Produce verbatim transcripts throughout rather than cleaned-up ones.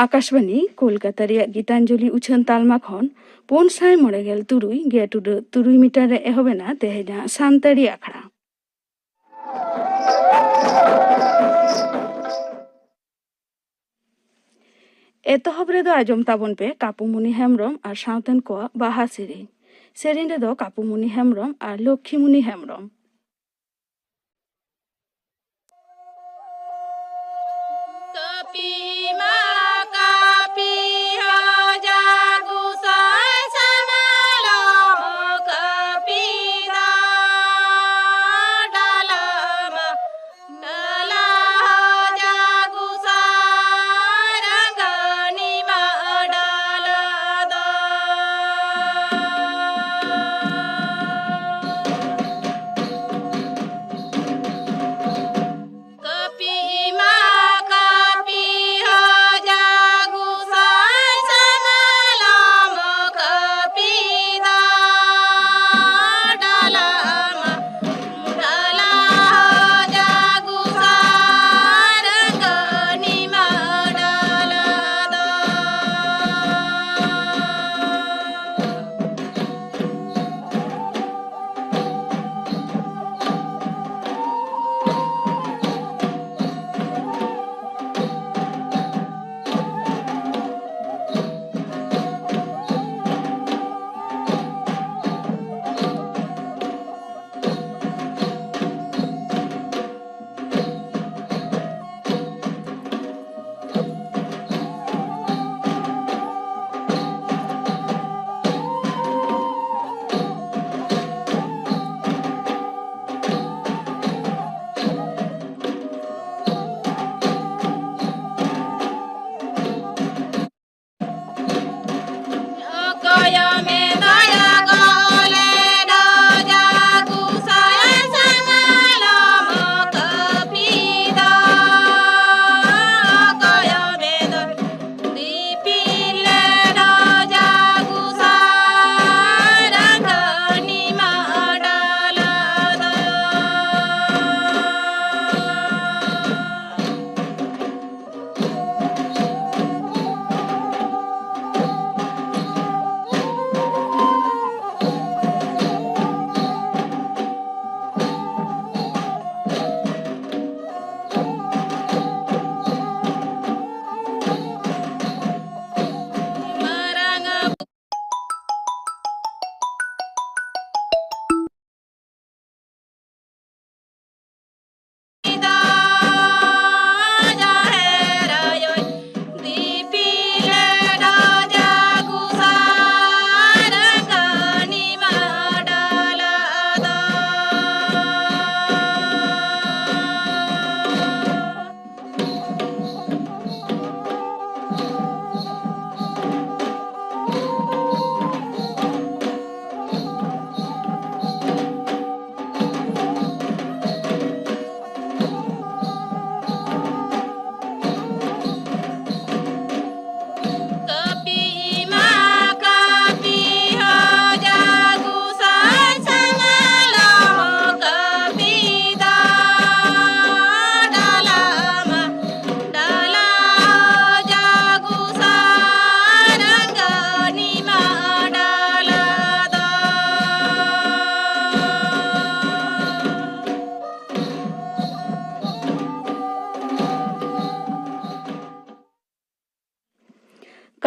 ᱟᱠᱟᱥᱵᱟᱱᱤ ᱠᱳᱞᱠᱟᱛᱟ ᱨᱮᱭᱟᱜ ᱜᱤᱛᱟᱧᱡᱚᱞᱤ ᱩᱪᱷᱟᱹᱱ ᱛᱟᱞᱢᱟ ᱠᱷᱚᱱ ᱯᱩᱱ ᱥᱟᱭ ᱢᱚᱬᱮ ᱜᱮᱞ ᱛᱩᱨᱩᱭ ᱜᱮᱞ ᱴᱩᱰᱟᱹᱜ ᱛᱩᱨᱩᱭ ᱢᱤᱴᱟᱨ ᱨᱮ ᱮᱦᱚᱵ ᱮᱱᱟ ᱛᱮᱦᱮᱧᱟᱜ ᱥᱟᱱᱛᱟᱲᱤ ᱟᱠᱷᱲᱟ᱾ ᱮᱛᱚᱦᱚᱵ ᱨᱮᱫᱚ ᱟᱸᱡᱚᱢ ᱛᱟᱵᱚᱱ ᱯᱮ ᱠᱟᱯᱩᱢᱩᱱᱤ ᱦᱮᱢᱵᱽᱨᱚᱢ ᱟᱨ ᱥᱟᱶᱛᱮᱱ ᱠᱚᱣᱟᱜ ᱵᱟᱦᱟ ᱥᱮᱨᱮᱧ᱾ ᱥᱮᱨᱮᱧ ᱨᱮᱫᱚ ᱠᱟᱯᱩᱢᱩᱱᱤ ᱦᱮᱢᱵᱽᱨᱚᱢ ᱟᱨ ᱞᱚᱠᱠᱷᱤᱢᱩᱱᱤ ᱦᱮᱢᱵᱽᱨᱚᱢ᱾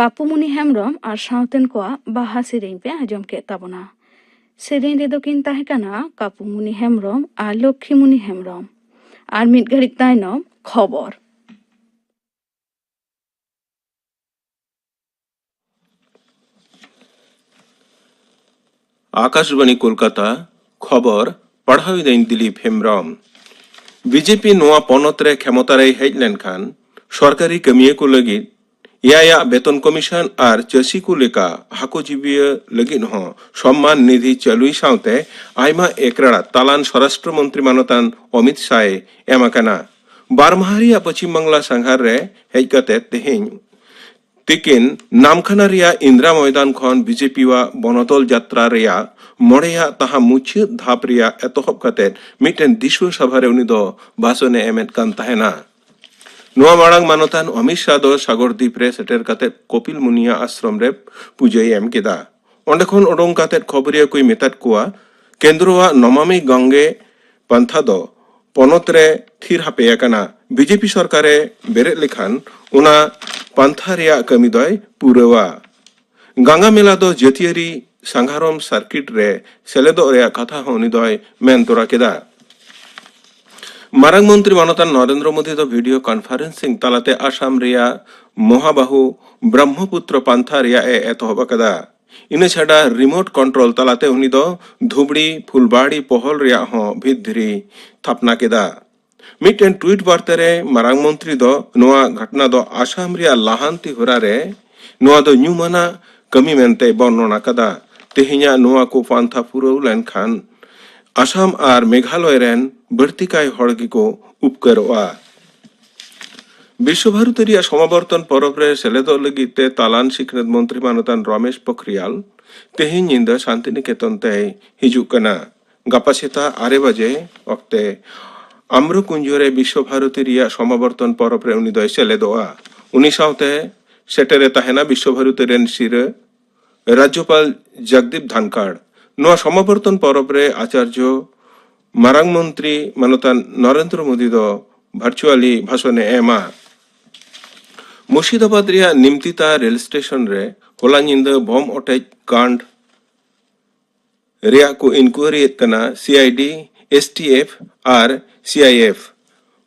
ᱠᱟᱯᱩᱢᱩᱱᱤ ᱦᱮᱢᱵᱨᱚᱢ ᱟᱨ ᱥᱟᱶᱛᱮᱱ ᱠᱚᱣᱟᱜ ᱵᱟᱦᱟ ᱥᱮᱨᱮᱧ ᱯᱮ ᱟᱸᱡᱚᱢ ᱠᱮᱫ ᱛᱟᱵᱚᱱᱟ᱾ ᱥᱮᱨᱮᱧ ᱨᱮᱫᱚ ᱠᱤᱱ ᱛᱟᱦᱮᱸ ᱠᱟᱱᱟ ᱠᱟᱯᱩᱢᱩᱱᱤ ᱦᱮᱢᱵᱨᱚᱢ ᱟᱨ ᱞᱚᱠᱠᱷᱤᱢᱩᱱᱤ ᱦᱮᱢᱵᱨᱚᱢ᱾ ᱟᱨ ᱢᱤᱫ ᱜᱷᱟᱹᱲᱤᱡ ᱛᱟᱭᱱᱚᱢ ᱠᱷᱚᱵᱚᱨ᱾ ᱟᱠᱟᱥᱵᱟᱬᱤ ᱠᱳᱞᱠᱟᱛᱟ, ᱠᱷᱚᱵᱚᱨ ᱯᱟᱲᱦᱟᱣ ᱮᱫᱟᱹᱧ ᱫᱤᱞᱤᱯ ᱦᱮᱢᱵᱨᱚᱢ᱾ ᱵᱤᱡᱮᱯᱤ ᱱᱚᱣᱟ ᱯᱚᱱᱚᱛ ᱨᱮ ᱠᱷᱮᱢᱚᱛᱟ ᱨᱮᱭ ᱦᱮᱡ ᱞᱮᱱᱠᱷᱟᱱ ᱥᱚᱨᱠᱟᱨᱤ ᱠᱟᱹᱢᱤᱭᱟᱹ ᱠᱚ ᱞᱟᱹᱜᱤᱫ ᱮᱭᱟᱭᱟᱜ ᱵᱮᱛᱚᱱ ᱠᱚᱢᱤᱥᱚᱱ ᱟᱨ ᱪᱟᱹᱥᱤ ᱠᱚ ᱞᱮᱠᱟ ᱦᱟᱹᱠᱩ ᱡᱤᱵᱤᱭᱟᱹ ᱞᱟᱹᱜᱤᱫ ᱦᱚᱸ ᱥᱚᱢᱢᱟᱱ ᱱᱤᱫᱷᱤ ᱪᱟᱹᱞᱩᱭ ᱥᱟᱶᱛᱮ ᱟᱭᱢᱟ ᱮᱠᱨᱟ ᱛᱟᱞᱟᱱ ᱥᱚᱨᱟᱥᱴᱨᱚ ᱢᱚᱱᱛᱨᱤ ᱢᱟᱱᱚᱛᱟᱱ ᱚᱢᱤᱛ ᱥᱟᱦ ᱮ ᱮᱢ ᱟᱠᱟᱱᱟ᱾ ᱵᱟᱨ ᱢᱟᱦᱟ ᱨᱮᱭᱟᱜ ᱯᱚᱪᱷᱤᱢ ᱵᱟᱝᱞᱟ ᱥᱟᱸᱜᱷᱟᱨ ᱨᱮ ᱦᱮᱡ ᱠᱟᱛᱮ ᱛᱮᱦᱮᱧ ᱛᱤᱠᱤᱱ ᱱᱟᱢᱠᱷᱟᱱᱟ ᱨᱮᱭᱟᱜ ᱤᱱᱫᱨᱟ ᱢᱚᱭᱫᱟᱱ ᱠᱷᱚᱱ ᱵᱤᱡᱮᱯᱤᱣᱟᱜ ᱵᱚᱱᱚᱫᱚᱞ ᱡᱟᱛᱨᱟ ᱨᱮᱭᱟᱜ ᱢᱚᱬᱮᱭᱟᱜ ᱛᱟᱦᱟ ᱢᱩᱪᱟᱹᱫ ᱫᱷᱟᱯ ᱨᱮᱭᱟᱜ ᱮᱛᱚᱦᱚᱵ ᱠᱟᱛᱮ ᱢᱤᱫᱴᱮᱱ ᱫᱤᱥᱩᱣᱟᱹ ᱥᱚᱵᱷᱟ ᱨᱮ ᱩᱱᱤ ᱫᱚ ᱵᱷᱟᱥᱚᱱ ᱮ ᱮᱢᱮᱫ ᱠᱟᱱ ᱛᱟᱦᱮᱱᱟ᱾ ᱱᱚᱣᱟ ᱢᱟᱲᱟᱝ ᱢᱟᱱᱚᱛᱟᱱ ᱚᱢᱤᱛ ᱥᱟᱦ ᱫᱚ ᱥᱟᱜᱚᱨ ᱫᱤᱯ ᱨᱮ ᱥᱮᱴᱮᱨ ᱠᱟᱛᱮ ᱠᱚᱯᱤᱞ ᱢᱩᱱᱤᱭᱟ ᱟᱥᱨᱚᱢ ᱨᱮ ᱯᱩᱡᱟᱹᱭ ᱮᱢ ᱠᱮᱫᱟ᱾ ᱚᱸᱰᱮ ᱠᱷᱚᱱ ᱚᱰᱚᱝ ᱠᱟᱛᱮ ᱠᱷᱚᱵᱚᱨᱤᱭᱟᱹ ᱠᱚᱭ ᱢᱮᱛᱟᱫ ᱠᱚᱣᱟ, ᱠᱮᱱᱫᱨᱚᱣᱟᱜ ᱱᱚᱢᱟᱢᱤ ᱜᱚᱝᱜᱮ ᱯᱟᱱᱛᱷᱟ ᱫᱚ ᱯᱚᱱᱚᱛ ᱨᱮ ᱛᱷᱤᱨ ᱦᱟᱯᱮ ᱟᱠᱟᱱᱟ᱾ ᱵᱤᱡᱮᱯᱤ ᱥᱚᱨᱠᱟᱨᱮ ᱵᱮᱨᱮᱫ ᱞᱮᱠᱷᱟᱱ ᱚᱱᱟ ᱯᱟᱱᱛᱷᱟ ᱨᱮᱭᱟᱜ ᱠᱟᱹᱢᱤ ᱫᱚᱭ ᱯᱩᱨᱟᱹᱣᱟ᱾ ᱜᱟᱝᱜᱟ ᱢᱮᱞᱟ ᱫᱚ ᱡᱟᱹᱛᱤᱭᱟᱹᱨᱤ ᱥᱟᱸᱜᱷᱟᱨᱚᱢ ᱥᱟᱨᱠᱤᱴ ᱨᱮ ᱥᱮᱞᱮᱫᱚᱜ ᱨᱮᱭᱟᱜ ᱠᱟᱛᱷᱟ ᱦᱚᱸ ᱩᱱᱤ ᱫᱚᱭ ᱢᱮᱱ ᱛᱚᱨᱟ ᱠᱮᱫᱟ᱾ ᱢᱟᱨᱟᱝ ᱢᱚᱱᱛᱨᱤ ᱢᱟᱱᱚᱛᱟᱱ ᱱᱚᱨᱮᱱᱫᱨᱚ ᱢᱳᱫᱤ ᱫᱚ ᱵᱷᱤᱰᱤᱭᱳ ᱠᱚᱱᱯᱷᱟᱨᱮᱱᱥᱤᱝ ᱛᱟᱞᱟᱛᱮ ᱟᱥᱟᱢ ᱨᱮᱭᱟᱜ ᱢᱚᱦᱟᱵᱟᱦᱩ ᱵᱨᱚᱦᱢᱚᱯᱩᱛᱨᱚ ᱯᱟᱱᱛᱷᱟ ᱨᱮᱭᱟᱜ ᱮ ᱮᱛᱚᱦᱚᱵ ᱟᱠᱟᱫᱟ᱾ ᱤᱱᱟᱹ ᱪᱷᱟᱰᱟ ᱨᱤᱢᱳᱴ ᱠᱚᱱᱴᱨᱳᱞ ᱛᱟᱞᱟᱛᱮ ᱩᱱᱤ ᱫᱚ ᱫᱷᱩᱵᱲᱤ ᱯᱷᱩᱞᱵᱟᱲᱤ ᱯᱚᱦᱚᱞ ᱨᱮᱭᱟᱜ ᱦᱚᱸ ᱵᱷᱤᱛ ᱫᱷᱤᱨᱤ ᱛᱷᱟᱯᱱᱟ ᱠᱮᱫᱟ᱾ ᱢᱤᱫᱴᱮᱱ ᱴᱩᱭᱤᱴ ᱵᱟᱨᱛᱟ ᱨᱮ ᱢᱟᱨᱟᱝ ᱢᱚᱱᱛᱨᱤ ᱫᱚ ᱱᱚᱣᱟ ᱜᱷᱚᱴᱚᱱᱟ ᱫᱚ ᱟᱥᱟᱢ ᱨᱮᱭᱟᱜ ᱞᱟᱦᱟᱱᱛᱤ ᱦᱚᱨᱟ ᱨᱮ ᱱᱚᱣᱟ ᱫᱚ ᱧᱩᱢᱟᱱᱟᱜ ᱠᱟᱹᱢᱤ ᱢᱮᱱᱛᱮᱭ ᱵᱚᱨᱱᱚᱱ ᱟᱠᱟᱫᱟ᱾ ᱛᱮᱦᱮᱧᱟᱜ ᱱᱚᱣᱟ ᱠᱚ ᱯᱟᱱᱛᱷᱟ ᱯᱩᱨᱟᱹᱣ ᱞᱮᱱᱠᱷᱟᱱ ᱟᱥᱟᱢ ᱟᱨ ᱢᱮᱜᱷᱟᱞᱚᱭ ᱨᱮᱱ ᱵᱟᱹᱲᱛᱤ ᱠᱟᱭ ᱦᱚᱲ ᱜᱮᱠᱚ ᱩᱯᱠᱟᱹᱨᱚᱜᱼᱟ᱾ ᱵᱤᱥᱥᱚ ᱵᱷᱟᱨᱚᱛᱤ ᱨᱮᱭᱟᱜ ᱥᱚᱢᱟᱵᱚᱨᱛᱚᱱ ᱯᱚᱨᱚᱵᱽ ᱨᱮ ᱥᱮᱞᱮᱫᱚᱜ ᱞᱟᱹᱜᱤᱫ ᱛᱮ ᱛᱟᱞᱟᱱ ᱥᱤᱠᱷᱱᱟᱹᱛ ᱢᱚᱱᱛᱨᱤ ᱢᱟᱱᱚᱛᱟᱱ ᱨᱚᱢᱮᱥ ᱯᱳᱠᱷᱨᱤᱭᱟᱞ ᱛᱮᱦᱮᱧ ᱧᱤᱫᱟᱹ ᱥᱟᱱᱛᱤᱱᱤᱠᱮᱛᱚᱱ ᱛᱮᱭ ᱦᱤᱡᱩᱜ ᱠᱟᱱᱟ᱾ ᱜᱟᱯᱟ ᱥᱮᱛᱟᱜ ᱟᱨᱮ ᱵᱟᱡᱮ ᱚᱠᱛᱮ ᱟᱢᱨᱚᱠᱩᱧᱡᱚ ᱨᱮ ᱵᱤᱥᱥᱚ ᱵᱷᱟᱨᱚᱛᱤ ᱨᱮᱭᱟᱜ ᱥᱚᱢᱟᱵᱚᱨᱛᱚᱱ ᱯᱚᱨᱚᱵᱽ ᱨᱮ ᱩᱱᱤ ᱫᱚᱭ ᱥᱮᱞᱮᱫᱚᱜᱼᱟ᱾ ᱩᱱᱤ ᱥᱟᱶᱛᱮ ᱥᱮᱴᱮᱨᱮ ᱛᱟᱦᱮᱱᱟ ᱵᱤᱥᱥᱚ ᱵᱷᱟᱨᱚᱛᱤ ᱨᱮᱱ ᱥᱤᱨᱟᱹ ᱨᱟᱡᱽᱡᱚᱯᱟᱞ ᱡᱚᱜᱽᱫᱤᱯ ᱫᱷᱟᱱᱠᱟᱲ᱾ ᱱᱚᱣᱟ ᱥᱚᱢᱟᱵᱚᱨᱛᱚᱱ ᱯᱚᱨᱚᱵᱽ ᱨᱮ ᱟᱪᱟᱨᱡᱚ ᱢᱟᱨᱟᱝ ᱢᱚᱱᱛᱨᱤ ᱢᱟᱱᱚᱛᱟᱱ ᱱᱚᱨᱮᱱᱫᱨᱚ ᱢᱳᱫᱤ ᱫᱚ ᱵᱷᱟᱨᱪᱩᱣᱟᱞᱤ ᱵᱷᱟᱥᱚᱱᱮ ᱮᱢᱟ᱾ ᱢᱩᱨᱥᱤᱫᱟᱵᱟᱫᱽ ᱨᱮᱭᱟᱜ ᱱᱤᱢᱛᱤᱛᱟ ᱨᱮᱞ ᱥᱴᱮᱥᱚᱱ ᱨᱮ ᱦᱚᱞᱟ ᱧᱤᱫᱟᱹ ᱵᱚᱢ ᱚᱴᱮᱡ ᱠᱟᱸᱰ ᱨᱮᱭᱟᱜ ᱠᱚ ᱤᱱᱠᱩᱭᱟᱨᱤᱭᱮᱫ ᱠᱟᱱᱟ ᱥᱤᱟᱭᱰᱤ, ᱮᱥᱴᱤᱮᱯᱷ ᱟᱨ ᱥᱤᱟᱭᱮᱯᱷ᱾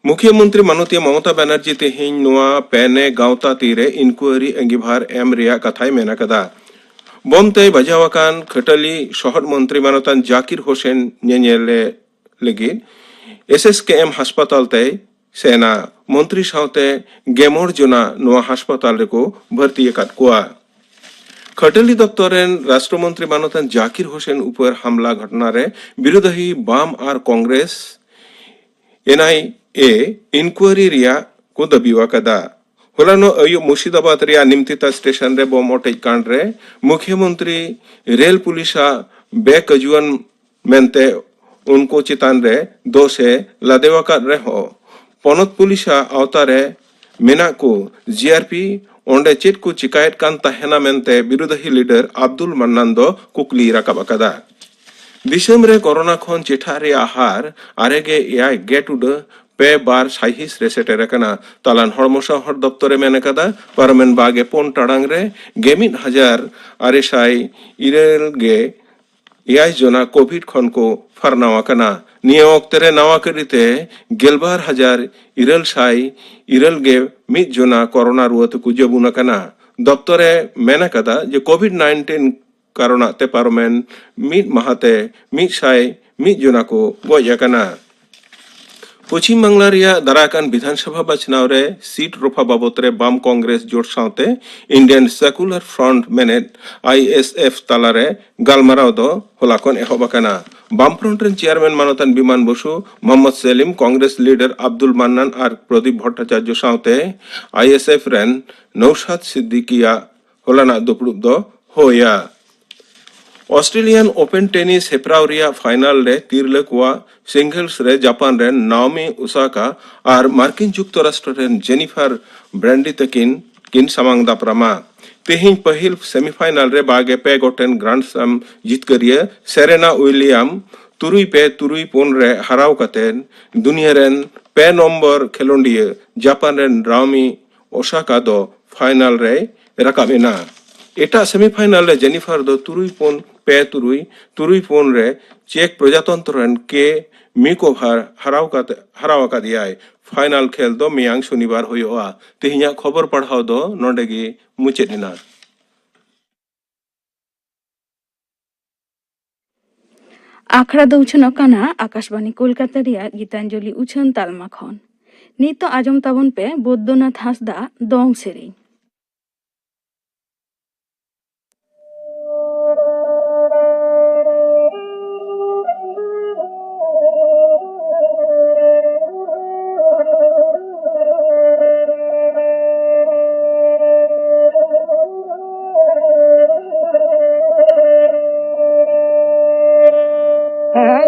ᱢᱩᱠᱷᱭᱟᱹ ᱢᱚᱱᱛᱨᱤ ᱢᱟᱱᱚᱛᱤᱭᱟᱹ ᱢᱚᱢᱚᱛᱟ ᱵᱟᱱᱟᱨᱡᱤ ᱛᱮᱦᱮᱧ ᱱᱚᱣᱟ ᱯᱮᱱᱮ ᱜᱟᱶᱛᱟ ᱛᱤᱨᱮ ᱤᱱᱠᱩᱭᱟᱨᱤ ᱟᱸᱜᱤᱵᱷᱟᱨ ᱮᱢ ᱨᱮᱭᱟᱜ ᱠᱟᱛᱷᱟᱭ ᱢᱮᱱ ᱟᱠᱟᱫᱟ᱾ ᱵᱚᱢ ᱛᱮᱭ ᱵᱟᱡᱟᱣ ᱟᱠᱟᱱ ᱠᱷᱟᱹᱴᱟᱹᱞᱤ ᱥᱚᱦᱚᱫ ᱢᱚᱱᱛᱨᱤ ᱢᱟᱱᱚᱛᱟᱱ ᱡᱟᱠᱤᱨ ᱦᱳᱥᱮᱱ ᱧᱮᱧᱮᱞᱮ ᱞᱟᱹᱜᱤᱫ ᱮᱥᱮᱥᱠᱮᱮᱢ ᱦᱟᱥᱯᱟᱛᱟᱞ ᱛᱮᱭ ᱥᱮᱱᱟ᱾ ᱢᱚᱱᱛᱨᱤ ᱥᱟᱶᱛᱮ ᱜᱮᱢᱚᱬ ᱡᱚᱱᱟ ᱱᱚᱣᱟ ᱦᱟᱥᱯᱟᱛᱟᱞ ᱨᱮᱠᱚ ᱵᱷᱚᱨᱛᱤ ᱟᱠᱟᱫ ᱠᱚᱣᱟ᱾ ᱠᱷᱟᱹᱴᱟᱹᱞᱤ ᱫᱚᱯᱛᱚᱨ ᱨᱮᱱ ᱨᱟᱥᱴᱨᱚ ᱢᱚᱱᱛᱨᱤ ᱢᱟᱱᱚᱛᱟᱱ ᱡᱟᱠᱤᱨ ᱦᱳᱥᱮᱱ ᱩᱯᱚᱨ ᱦᱟᱢᱞᱟ ᱜᱷᱚᱴᱚᱱᱟ ᱨᱮ ᱵᱤᱨᱳᱫᱷᱤ ᱵᱟᱢ ᱟᱨ ᱠᱚᱝᱜᱨᱮᱥ ᱮᱱᱟᱭᱮ ᱤᱱᱠᱩᱭᱟᱨᱤ ᱨᱮᱭᱟᱜ ᱠᱚ ᱫᱟᱹᱵᱤ ᱟᱠᱟᱫᱟ᱾ ᱦᱚᱞᱟᱱᱚᱜ ᱟᱹᱭᱩᱵ ᱢᱩᱨᱥᱤᱫᱟᱵᱟᱫᱽ ᱨᱮᱭᱟᱜ ᱱᱤᱢᱛᱤᱛᱟ ᱥᱴᱮᱥᱚᱱ ᱨᱮ ᱵᱚᱢ ᱚᱴᱮᱡ ᱠᱟᱸᱰ ᱨᱮ ᱢᱩᱠᱷᱭᱟᱹ ᱢᱚᱱᱛᱨᱤ ᱨᱮᱞ ᱯᱩᱞᱤᱥᱟᱜ ᱵᱮᱠᱟᱡᱩᱣᱟᱱ ᱢᱮᱱᱛᱮ ᱩᱱᱠᱩ ᱪᱮᱛᱟᱱ ᱨᱮ ᱫᱳᱥ ᱮ ᱞᱟᱫᱮᱣᱟᱠᱟᱫ ᱨᱮᱦᱚᱸ, ᱯᱚᱱᱚᱛ ᱯᱩᱞᱤᱥᱟᱜ ᱟᱣᱛᱟ ᱨᱮ ᱢᱮᱱᱟᱜ ᱠᱚ ᱡᱤᱟᱨᱯᱤ ᱚᱸᱰᱮ ᱪᱮᱫ ᱠᱚ ᱪᱤᱠᱟᱭᱮᱫ ᱠᱟᱱ ᱛᱟᱦᱮᱱᱟ ᱢᱮᱱᱛᱮ ᱵᱤᱨᱳᱫᱷᱤ ᱞᱤᱰᱟᱨ ᱟᱵᱫᱩᱞ ᱢᱟᱱᱱᱟᱱ ᱫᱚ ᱠᱩᱠᱞᱤᱭ ᱨᱟᱠᱟᱵ ᱟᱠᱟᱫᱟ᱾ ᱫᱤᱥᱚᱢ ᱨᱮ ᱠᱚᱨᱳᱱᱟ ᱠᱷᱚᱱ ᱪᱮᱴᱷᱟᱜ ᱨᱮᱭᱟᱜ ᱦᱟᱨ ᱟᱨᱮ ᱜᱮ ᱮᱭᱟᱭ ᱜᱮ ᱴᱩᱰᱟᱹ ᱯᱮ ᱵᱟᱨ ᱥᱟᱭᱦᱤᱸᱥ ᱨᱮ ᱥᱮᱴᱮᱨ ᱟᱠᱟᱱᱟ᱾ ᱛᱟᱞᱟᱱ ᱦᱚᱲᱢᱚ ᱥᱟᱶᱦᱚᱫ ᱫᱚᱯᱛᱚᱨ ᱮ ᱢᱮᱱ ᱟᱠᱟᱫᱟ, ᱯᱟᱨᱚᱢᱮᱱ ᱵᱟᱜᱮ ᱯᱩᱱ ᱴᱟᱲᱟᱝ ᱨᱮ ᱜᱮᱢᱤᱫ ᱦᱟᱡᱟᱨ ᱟᱨᱮ ᱥᱟᱭ ᱤᱨᱟᱹᱞ ᱜᱮ ᱮᱭᱟᱭ ᱡᱚᱱᱟ ᱠᱳᱵᱷᱤᱰ ᱠᱷᱚᱱ ᱠᱚ ᱯᱷᱟᱨᱱᱟᱣ ᱟᱠᱟᱱᱟ᱾ ᱱᱤᱭᱟᱹ ᱚᱠᱛᱮ ᱨᱮ ᱱᱟᱣᱟ ᱠᱟᱹᱨᱤᱛᱮ ᱜᱮᱞᱵᱟᱨ ᱦᱟᱡᱟᱨ ᱤᱨᱟᱹᱞ ᱥᱟᱭ ᱤᱨᱟᱹᱞ ᱜᱮ ᱢᱤᱫ ᱡᱚᱱᱟ ᱠᱚᱨᱳᱱᱟ ᱨᱩᱣᱟᱹ ᱛᱮᱠᱚ ᱡᱟᱹᱵᱩᱱ ᱟᱠᱟᱱᱟ᱾ ᱫᱚᱯᱛᱚᱨ ᱮ ᱢᱮᱱ ᱟᱠᱟᱫᱟ ᱡᱮ ᱠᱳᱵᱷᱤᱰ ᱱᱟᱭᱤᱱᱴᱤᱱ ᱠᱟᱨᱚᱱᱟᱜ ᱛᱮ ᱯᱟᱨᱚᱢᱮᱱ ᱢᱤᱫ ᱢᱟᱦᱟ ᱛᱮ ᱢᱤᱫ ᱥᱟᱭ ᱢᱤᱫ ᱡᱚᱱᱟ ᱠᱚ ᱜᱚᱡ ᱟᱠᱟᱱᱟ᱾ ᱯᱚᱪᱷᱤᱢ ᱵᱟᱝᱞᱟ ᱨᱮᱭᱟᱜ ᱫᱟᱨᱟᱭ ᱠᱟᱱ ᱵᱤᱫᱷᱟᱱ ᱥᱚᱵᱷᱟ ᱵᱟᱪᱷᱱᱟᱣ ᱨᱮ ᱥᱤᱴ ᱨᱚᱯᱷᱟ ᱵᱟᱵᱚᱛ ᱨᱮ ᱵᱟᱢ ᱠᱚᱝᱜᱨᱮᱥ ᱡᱳᱴ ᱥᱟᱶᱛᱮ ᱤᱱᱰᱤᱭᱟᱱ ᱥᱮᱠᱩᱞᱟᱨ ᱯᱷᱨᱚᱱᱴ ᱢᱮᱱᱮᱫ ᱟᱭ ᱮᱥ ᱮᱯᱷ ᱛᱟᱞᱟᱨᱮ ᱜᱟᱞᱢᱟᱨᱟᱣ ᱫᱚ ᱦᱚᱞᱟ ᱠᱷᱚᱱ ᱮᱦᱚᱵ ᱟᱠᱟᱱᱟ᱾ ᱵᱟᱢ ᱯᱷᱨᱚᱱᱴ ᱨᱮᱱ ᱪᱮᱭᱟᱨᱢᱮᱱ ᱢᱟᱱᱚᱛᱟᱱ ᱵᱤᱢᱟᱱ ᱵᱚᱥᱩ, ᱢᱚᱦᱚᱢᱢᱚᱫ ᱥᱮᱞᱤᱢ, ᱠᱚᱝᱜᱨᱮᱥ ᱞᱤᱰᱟᱨ ᱟᱵᱫᱩᱞ ᱢᱟᱱᱱᱟᱱ ᱟᱨ ᱯᱨᱚᱫᱤᱯ ᱵᱷᱚᱴᱴᱟᱪᱟᱨᱡᱚ ᱥᱟᱶᱛᱮ ᱟᱭ ᱮᱥ ᱮᱯᱷ ᱨᱮᱱ ᱱᱚᱣᱥᱟᱫ ᱥᱤᱫᱫᱤᱠᱤᱭᱟᱜ ᱦᱚᱞᱟᱱᱟᱜ ᱫᱩᱯᱲᱩᱵ ᱫᱚ ᱦᱩᱭᱟ᱾ ᱚᱥᱴᱨᱮᱞᱤᱭᱟᱱ ᱳᱯᱮᱱ ᱴᱮᱱᱤᱥ ᱦᱮᱯᱨᱟᱣ ᱨᱮᱭᱟᱜ ᱯᱷᱟᱭᱱᱟᱞ ᱨᱮ ᱛᱤᱨᱞᱟᱹ ᱠᱚᱣᱟᱜ ᱥᱤᱝᱜᱚᱞᱥ ᱨᱮ ᱡᱟᱯᱟᱱ ᱨᱮᱱ ᱱᱟᱣᱢᱤ ᱳᱥᱟᱠᱟ ᱟᱨ ᱢᱟᱨᱠᱤᱱ ᱡᱩᱠᱛᱚᱨᱟᱥᱴᱨᱚ ᱨᱮᱱ ᱡᱮᱱᱤᱯᱷᱟᱨ ᱵᱨᱟᱱᱰᱤ ᱛᱟᱹᱠᱤᱱ ᱠᱤᱱ ᱥᱟᱢᱟᱝ ᱫᱟᱯᱨᱟᱢᱟ᱾ ᱛᱮᱦᱮᱧ ᱯᱟᱹᱦᱤᱞ ᱥᱮᱢᱤᱯᱷᱟᱭᱱᱟᱞ ᱨᱮ ᱵᱟᱜᱮ ᱯᱮ ᱜᱚᱴᱮᱱ ᱜᱨᱟᱱᱰ ᱥᱞᱟᱢ ᱡᱤᱛᱠᱟᱹᱨᱤᱭᱟᱹ ᱥᱮᱨᱮᱱᱟ ᱩᱭᱞᱤᱭᱟᱢ ᱛᱩᱨᱩᱭ ᱯᱮ ᱛᱩᱨᱩᱭ ᱯᱩᱱ ᱨᱮ ᱦᱟᱨᱟᱣ ᱠᱟᱛᱮ ᱫᱩᱱᱤᱭᱟᱹ ᱨᱮᱱ ᱯᱮ ᱱᱚᱢᱵᱚᱨ ᱠᱷᱮᱞᱳᱰᱤᱭᱟᱹ ᱡᱟᱯᱟᱱ ᱨᱮᱱ ᱱᱟᱣᱢᱤ ᱳᱥᱟᱠᱟ ᱫᱚ ᱯᱷᱟᱭᱱᱟᱞ ᱨᱮᱭ ᱨᱟᱠᱟᱵ ᱮᱱᱟ᱾ ᱮᱴᱟᱜ ᱥᱮᱢᱤᱯᱷᱟᱭᱱᱟᱞ ᱨᱮ ᱡᱮᱱᱤᱯᱷᱟᱨ ᱫᱚ ᱛᱩᱨᱩᱭ ᱯᱩᱱ, ᱯᱮ ᱛᱩᱨᱩᱭ, ᱛᱩᱨᱩᱭ ᱯᱩᱱ ᱨᱮ ᱪᱮᱠ ᱯᱨᱚᱡᱟᱛᱚᱱᱛᱨᱚ ᱨᱮᱱ ᱠᱮ ᱢᱤᱠᱳᱵᱷᱟᱨ ᱦᱟᱨᱟᱣ ᱠᱟᱛᱮ, ᱦᱟᱨᱟᱣ ᱟᱠᱟᱫᱮᱭᱟᱭ᱾ ᱯᱷᱟᱭᱱᱟᱞ ᱠᱷᱮᱞ ᱫᱚ ᱢᱮᱭᱟᱝ ᱥᱚᱱᱤᱵᱟᱨ ᱦᱩᱭᱩᱜᱼᱟ᱾ ᱛᱮᱦᱮᱧᱟᱜ ᱠᱷᱚᱵᱚᱨ ᱯᱟᱲᱦᱟᱣ ᱫᱚ ᱱᱚᱰᱮ ᱜᱮ ᱢᱩᱪᱟᱹᱫ ᱮᱱᱟ᱾ ᱟᱠᱷᱲᱟ ᱫᱚ ᱩᱪᱷᱟᱹᱱᱚᱜ ᱠᱟᱱᱟ ᱟᱠᱟᱥᱵᱟᱬᱤ ᱠᱳᱞᱠᱟᱛᱟ ᱨᱮᱭᱟᱜ ᱜᱤᱛᱟᱧᱡᱚᱞᱤ ᱩᱪᱷᱟᱹᱱ ᱛᱟᱞᱢᱟ ᱠᱷᱚᱱ᱾ ᱱᱤᱛᱚᱜ ᱟᱸᱡᱚᱢ ᱛᱟᱵᱚᱱ ᱯᱮ ᱵᱳᱫᱽᱫᱚᱱᱟᱛᱷ ᱦᱟᱸᱥᱫᱟᱜ ᱫᱚᱝ ᱥᱮᱨᱮᱧ᱾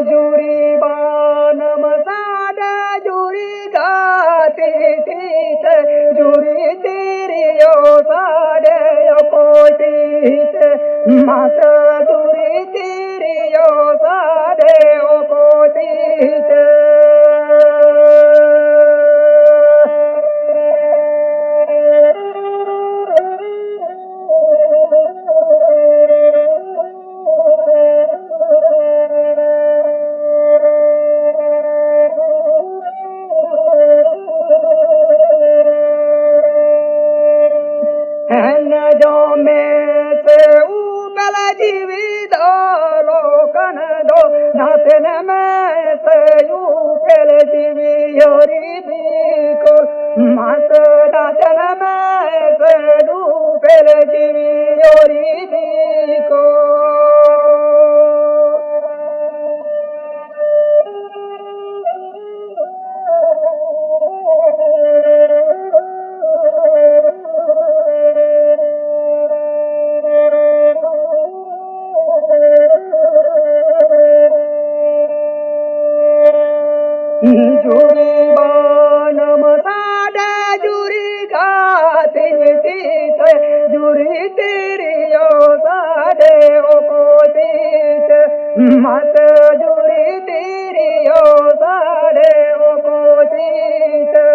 ᱡᱩᱨᱤ ᱵᱟᱱᱟᱢ ᱥᱟᱰᱮ ᱡᱩᱨᱤ ᱜᱟᱛᱮ ᱛᱤᱛᱮ, ᱡᱩᱨᱤ ᱛᱤᱨᱭᱳ ᱥᱟᱰᱮ ᱚᱠᱚᱭ ᱛᱤᱛᱮ, ᱢᱟᱥᱮ ᱡᱩᱨᱤ ᱛᱤᱨᱭᱳ ᱥᱟᱰᱮ ᱚᱠᱚᱭ ᱛᱤᱛᱮ᱾ ᱦᱮᱸ, ᱟᱸᱡᱚᱢ ᱢᱮᱥᱮ ᱩᱯᱮᱞ ᱡᱤᱣᱤ ᱫᱚ ᱞᱚᱠᱷᱚᱱ ᱫᱚ ᱱᱟᱥᱮᱱ ᱢᱮᱥᱮ ᱩᱯᱮᱞ ᱡᱤᱣᱤ ᱦᱚᱨᱤ ᱵᱤᱠᱚᱞ᱾ ᱢᱟᱥᱮ ᱱᱟᱥᱮᱱ ᱢᱮᱥᱮ ᱩᱯᱮᱞ ᱡᱤᱣᱤ ᱦᱚᱨᱤ ᱵᱤᱠᱚᱞ᱾ ᱡᱩᱨᱤ ᱵᱟᱱᱟᱢ ᱥᱟᱰᱮ ᱡᱩᱨᱤ ᱜᱟᱛᱮ ᱛᱤᱛᱮ, ᱡᱩᱨᱤ ᱛᱤᱨᱭᱳ ᱥᱟᱰᱮ ᱚᱠᱚᱭ ᱛᱤᱛᱮ, ᱢᱟᱥᱮ ᱡᱩᱨᱤ ᱛᱤᱨᱭᱳ ᱥᱟᱰᱮ ᱚᱠᱚᱭ ᱛᱤᱛᱮ᱾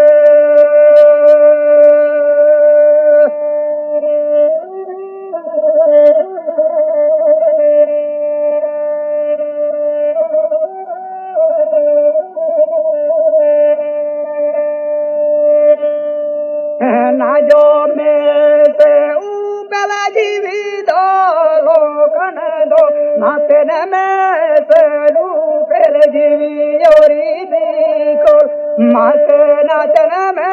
ᱱᱟᱪᱱᱟᱢᱮ ᱥᱟᱹᱱᱩ ᱯᱮᱞᱮ ᱡᱤᱣᱤ ᱭᱚᱨᱤ ᱵᱤᱠᱚᱞ᱾ ᱢᱟᱥᱮ ᱱᱟᱪᱱᱟᱢᱮ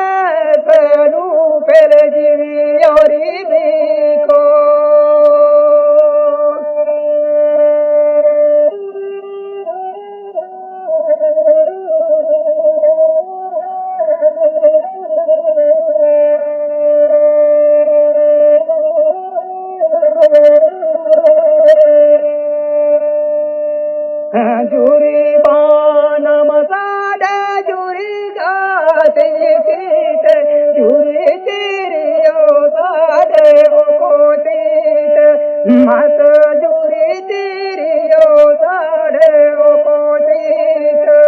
ᱥᱟᱹᱱᱩ ᱯᱮᱞᱮ ᱡᱤᱣᱤ ᱭᱚᱨᱤ ᱵᱤᱠᱚᱞ᱾ ᱡᱩᱨᱤ ᱵᱟᱱᱟᱢ ᱥᱟᱰᱮ ᱡᱩᱨᱤ ᱜᱟᱛᱮ ᱛᱤᱛᱮ, ᱡᱩᱨᱤ ᱛᱤᱨᱭᱳ ᱥᱟᱰᱮ ᱚᱠᱚᱭ ᱛᱤᱛᱮ, ᱢᱟᱥᱮ ᱡᱩᱨᱤ ᱛᱤᱨᱭᱳ ᱥᱟᱰᱮ ᱚᱠᱚᱭ ᱛᱤᱛᱮ᱾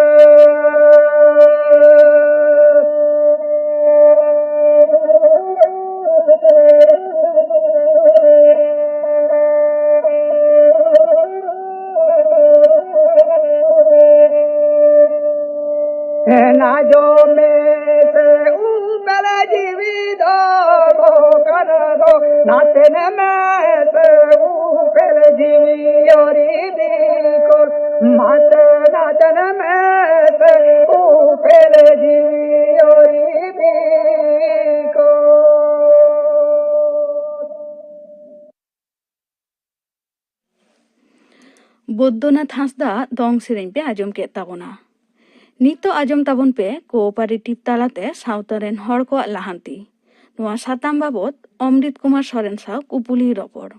ᱱᱟᱡᱚᱢᱮ ᱥᱮ ᱩᱯᱮᱞ ᱡᱤᱣᱤ ᱫᱚ ᱠᱟᱱᱟ ᱫᱚ, ᱱᱟᱛᱮᱱ ᱢᱮ ᱥᱮ ᱩᱯᱮᱞ ᱡᱤᱣᱤ ᱭᱚᱨᱤ ᱫᱤᱠᱚᱞ᱾ ᱢᱟᱥᱮ ᱱᱟᱪᱱ ᱢᱮ ᱥᱮ ᱩᱯᱮᱞ ᱡᱤᱣᱤ ᱭᱚᱨᱤ ᱫᱤᱠᱚᱞ᱾ ᱵᱳᱫᱽᱫᱚᱱᱟᱛᱷ ᱦᱟᱸᱥᱫᱟᱜ ᱫᱚᱝ ᱥᱮᱨᱮᱧ ᱯᱮ ᱟᱸᱡᱚᱢ ᱠᱮᱫ ᱛᱟᱵᱚᱱᱟ᱾ ᱱᱤᱛᱚᱜ ᱟᱸᱡᱚᱢ ᱛᱟᱵᱚᱱ ᱯᱮ ᱠᱳᱚᱯᱟᱨᱮᱴᱤᱵᱷ ᱛᱟᱞᱟᱛᱮ ᱥᱟᱶᱛᱟ ᱨᱮᱱ ᱦᱚᱲ ᱠᱚᱣᱟᱜ ᱞᱟᱦᱟᱱᱛᱤ᱾ ᱱᱚᱣᱟ ᱥᱟᱛᱟᱢ ᱵᱟᱵᱚᱛ ᱚᱢᱨᱤᱛ ᱠᱩᱢᱟᱨ ᱥᱚᱨᱮᱱ ᱥᱟᱶ ᱠᱩᱯᱩᱞᱤ ᱨᱚᱯᱚᱲ᱾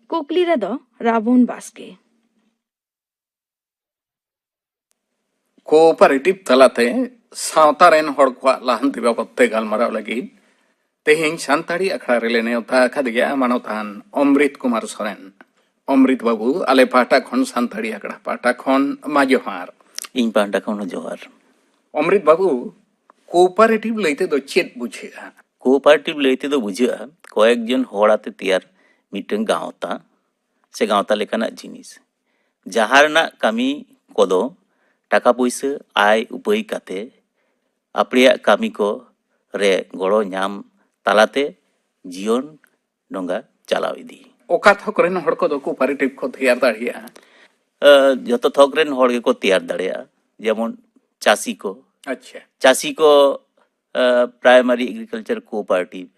ᱠᱩᱠᱞᱤ ᱨᱮᱫᱚ ᱨᱟᱵᱚᱱ ᱵᱟᱥᱠᱮ᱾ ᱠᱳᱚᱯᱟᱨᱮᱴᱤᱵᱷ ᱛᱟᱞᱟᱛᱮ ᱥᱟᱶᱛᱟ ᱨᱮᱱ ᱦᱚᱲ ᱠᱚᱣᱟᱜ ᱞᱟᱦᱟᱱᱛᱤ ᱵᱟᱵᱚᱛ ᱛᱮ ᱜᱟᱞᱢᱟᱨᱟᱣ ᱞᱟᱹᱜᱤᱫ ᱛᱮᱦᱮᱧ ᱥᱟᱱᱛᱟᱲᱤ ᱟᱠᱷᱲᱟ ᱨᱮᱞᱮ ᱱᱮᱣᱛᱟ ᱟᱠᱟᱫᱮᱭᱟ ᱢᱟᱱᱚᱛᱟᱱ ᱚᱢᱨᱤᱛ ᱠᱩᱢᱟᱨ ᱥᱚᱨᱮᱱ᱾ ᱚᱢᱨᱤᱛ ᱵᱟᱹᱵᱩ, ᱟᱞᱮ ᱯᱟᱦᱴᱟ ᱠᱷᱚᱱ, ᱥᱟᱱᱛᱟᱲᱤ ᱟᱠᱷᱲᱟ ᱯᱟᱦᱴᱟ ᱠᱷᱚᱱ ᱢᱟ ᱡᱚᱦᱟᱨ᱾ ᱤᱧ ᱯᱟᱦᱴᱟ ᱠᱷᱚᱱ ᱦᱚᱸ ᱡᱚᱦᱟᱨ᱾ ᱚᱢᱨᱤᱛ ᱵᱟᱹᱵᱩ, ᱠᱳᱚᱯᱟᱨᱮᱴᱤᱵᱷ ᱞᱟᱹᱭ ᱛᱮᱫᱚ ᱪᱮᱫ ᱵᱩᱡᱷᱟᱹᱜᱼᱟ? ᱠᱳᱚᱯᱟᱨᱮᱴᱤᱵᱷ ᱞᱟᱹᱭ ᱛᱮᱫᱚ ᱵᱩᱡᱷᱟᱹᱜᱼᱟ ᱠᱚᱭᱮᱠ ᱡᱚᱱ ᱦᱚᱲ ᱟᱛᱮ ᱛᱮᱭᱟᱨ ᱢᱤᱫᱴᱟᱝ ᱜᱟᱶᱛᱟ ᱥᱮ ᱜᱟᱶᱛᱟ ᱞᱮᱠᱟᱱᱟᱜ ᱡᱤᱱᱤᱥ, ᱡᱟᱦᱟᱸ ᱨᱮᱱᱟᱜ ᱠᱟᱹᱢᱤ ᱠᱚᱫᱚ ᱴᱟᱠᱟ ᱯᱩᱭᱥᱟᱹ ᱟᱭ ᱩᱯᱟᱹᱭ ᱠᱟᱛᱮ ᱟᱯᱲᱮᱭᱟᱜ ᱠᱟᱹᱢᱤ ᱠᱚ ᱨᱮ ᱜᱚᱲᱚ ᱧᱟᱢ ᱛᱟᱞᱟᱛᱮ ᱡᱤᱭᱚᱱ ᱰᱚᱸᱜᱟ ᱪᱟᱞᱟᱣ ᱤᱫᱤ᱾ ᱚᱠᱟ ᱛᱷᱚᱠ ᱨᱮᱱ ᱦᱚᱲ ᱠᱚᱫᱚ ᱠᱳ ᱚᱯᱟᱨᱮᱴᱤᱵᱷ ᱠᱚ ᱛᱮᱭᱟᱨ ᱫᱟᱲᱮᱭᱟᱜᱼᱟ? ᱡᱷᱚᱛᱚ ᱛᱷᱚᱠ ᱨᱮᱱ ᱦᱚᱲ ᱜᱮᱠᱚ ᱛᱮᱭᱟᱨ ᱫᱟᱲᱮᱭᱟᱜᱼᱟ᱾ ᱡᱮᱢᱚᱱ ᱪᱟᱹᱥᱤ ᱠᱚ, ᱟᱪᱪᱷᱟ᱾ ᱪᱟᱹᱥᱤ ᱠᱚ ᱯᱨᱟᱭᱢᱟᱨᱤ ᱮᱜᱽᱨᱤᱠᱟᱞᱪᱟᱨ ᱠᱳᱚᱯᱟᱨᱮᱴᱤᱵᱷ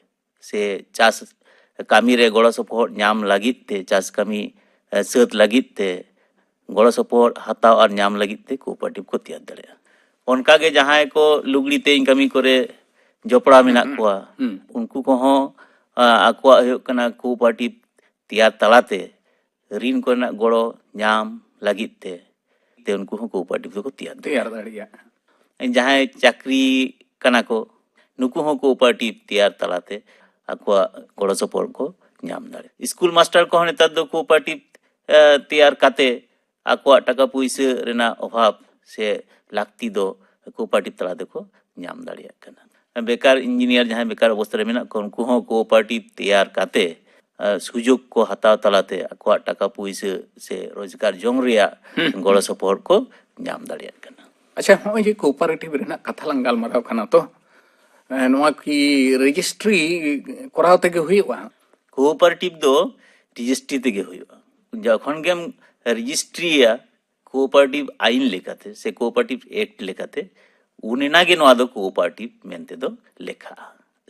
ᱥᱮ ᱪᱟᱥ ᱠᱟᱹᱢᱤ ᱨᱮ ᱜᱚᱲᱚ ᱥᱚᱯᱚᱦᱚᱫ ᱧᱟᱢ ᱞᱟᱹᱜᱤᱫ ᱛᱮ, ᱪᱟᱥ ᱠᱟᱹᱢᱤ ᱥᱟᱹᱛ ᱞᱟᱹᱜᱤᱫ ᱛᱮ ᱜᱚᱲᱚ ᱥᱚᱯᱚᱦᱚᱫ ᱦᱟᱛᱟᱣ ᱟᱨ ᱧᱟᱢ ᱞᱟᱹᱜᱤᱫ ᱛᱮ ᱠᱳᱚᱯᱟᱨᱮᱴᱤᱵᱷ ᱠᱚ ᱛᱮᱭᱟᱨ ᱫᱟᱲᱮᱭᱟᱜᱼᱟ᱾ ᱚᱱᱠᱟᱜᱮ ᱡᱟᱦᱟᱸᱭ ᱠᱚ ᱞᱩᱜᱽᱲᱤ ᱛᱮᱧ ᱠᱟᱹᱢᱤ ᱠᱚᱨᱮ ᱡᱚᱯᱲᱟᱣ ᱢᱮᱱᱟᱜ ᱠᱚᱣᱟ, ᱩᱱᱠᱩ ᱠᱚᱦᱚᱸ ᱟᱠᱚᱣᱟᱜ ᱦᱩᱭᱩᱜ ᱠᱟᱱᱟ ᱠᱳᱚᱯᱟᱨᱮᱴᱤᱵᱷ ᱛᱮᱭᱟᱨ ᱛᱟᱞᱟᱛᱮ ᱨᱤᱱ ᱠᱚᱨᱮᱱᱟᱜ ᱜᱚᱲᱚ ᱧᱟᱢ ᱞᱟᱹᱜᱤᱫ ᱛᱮ, ᱛᱮ ᱩᱱᱠᱩ ᱦᱚᱸ ᱠᱳᱚᱯᱟᱨᱮᱴᱤᱵᱷ ᱫᱚᱠᱚ ᱛᱮᱭᱟᱨ ᱫᱟᱲᱮᱭᱟᱜᱼᱟ᱾ ᱛᱮᱭᱟᱨ ᱫᱟᱲᱮᱭᱟᱜᱼᱟ᱾ ᱡᱟᱦᱟᱸᱭ ᱪᱟᱹᱠᱨᱤ ᱠᱟᱱᱟ ᱠᱚ, ᱱᱩᱠᱩ ᱦᱚᱸ ᱠᱳᱚᱯᱟᱨᱮᱴᱤᱵᱷ ᱛᱮᱭᱟᱨ ᱛᱟᱞᱟᱛᱮ ᱟᱠᱚᱣᱟᱜ ᱜᱚᱲᱚ ᱥᱚᱯᱚᱦᱚᱫ ᱠᱚ ᱧᱟᱢ ᱫᱟᱲᱮᱭᱟᱜᱼᱟ᱾ ᱥᱠᱩᱞ ᱢᱟᱥᱴᱟᱨ ᱠᱚᱦᱚᱸ ᱱᱮᱛᱟᱨ ᱫᱚ ᱠᱳᱚᱯᱟᱨᱮᱴᱤᱵᱷ ᱛᱮᱭᱟᱨ ᱠᱟᱛᱮ ᱟᱠᱚᱣᱟᱜ ᱴᱟᱠᱟ ᱯᱩᱭᱥᱟᱹ ᱨᱮᱱᱟᱜ ᱚᱵᱷᱟᱵᱽ ᱥᱮ ᱞᱟᱹᱠᱛᱤ ᱫᱚ ᱠᱳᱚᱯᱟᱨᱮᱴᱤᱵᱷ ᱛᱟᱞᱟ ᱛᱮᱠᱚ ᱧᱟᱢ ᱫᱟᱲᱮᱭᱟᱜ ᱠᱟᱱᱟ᱾ ᱵᱮᱠᱟᱨ ᱤᱧᱡᱤᱱᱤᱭᱟᱨ ᱡᱟᱦᱟᱸᱭ ᱵᱮᱠᱟᱨ ᱚᱵᱚᱥᱛᱟ ᱨᱮ ᱢᱮᱱᱟᱜ ᱠᱚᱣᱟ, ᱩᱱᱠᱩ ᱦᱚᱸ ᱠᱳᱚᱯᱟᱨᱮᱴᱤᱵᱷ ᱛᱮᱭᱟᱨ ᱠᱟᱛᱮ ᱥᱩᱡᱳᱜᱽ ᱠᱚ ᱦᱟᱛᱟᱣ ᱛᱟᱞᱟᱛᱮ ᱟᱠᱚᱣᱟᱜ ᱴᱟᱠᱟ ᱯᱩᱭᱥᱟᱹ ᱥᱮ ᱨᱳᱡᱽᱜᱟᱨ ᱡᱚᱝ ᱨᱮᱭᱟᱜ ᱜᱚᱲᱚ ᱥᱚᱯᱚᱦᱚᱫ ᱠᱚ ᱧᱟᱢ ᱫᱟᱲᱮᱭᱟᱜ ᱠᱟᱱᱟ᱾ ᱟᱪᱪᱷᱟ, ᱱᱚᱜᱼᱚᱭ ᱡᱮ ᱠᱳᱚᱯᱟᱨᱮᱴᱤᱵᱷ ᱨᱮᱱᱟᱜ ᱠᱟᱛᱷᱟ ᱞᱟᱝ ᱜᱟᱞᱢᱟᱨᱟᱣ ᱠᱟᱱᱟ, ᱛᱚ ᱱᱚᱣᱟ ᱠᱤ ᱨᱮᱡᱤᱥᱴᱨᱤ ᱠᱚᱨᱟᱣ ᱛᱮᱜᱮ ᱦᱩᱭᱩᱜᱼᱟ? ᱠᱳᱚᱯᱟᱨᱮᱴᱤᱵᱷ ᱫᱚ ᱨᱮᱡᱤᱥᱴᱨᱤ ᱛᱮᱜᱮ ᱦᱩᱭᱩᱜᱼᱟ᱾ ᱡᱚᱠᱷᱚᱱ ᱜᱮᱢ ᱨᱮᱡᱤᱥᱴᱨᱤᱭᱟ ᱠᱳᱚᱯᱟᱨᱮᱴᱤᱵᱷ ᱟᱭᱤᱱ ᱞᱮᱠᱟᱛᱮ ᱥᱮ ᱠᱳᱚᱯᱟᱨᱮᱴᱤᱵᱷ ᱮᱠᱴ ᱞᱮᱠᱟᱛᱮ, ᱩᱱ ᱮᱱᱟ ᱜᱮ ᱱᱚᱣᱟ ᱫᱚ ᱠᱳᱚᱯᱟᱨᱮᱴᱤᱵᱷ ᱢᱮᱱᱛᱮ ᱫᱚ ᱞᱮᱠᱷᱟᱜᱼᱟ,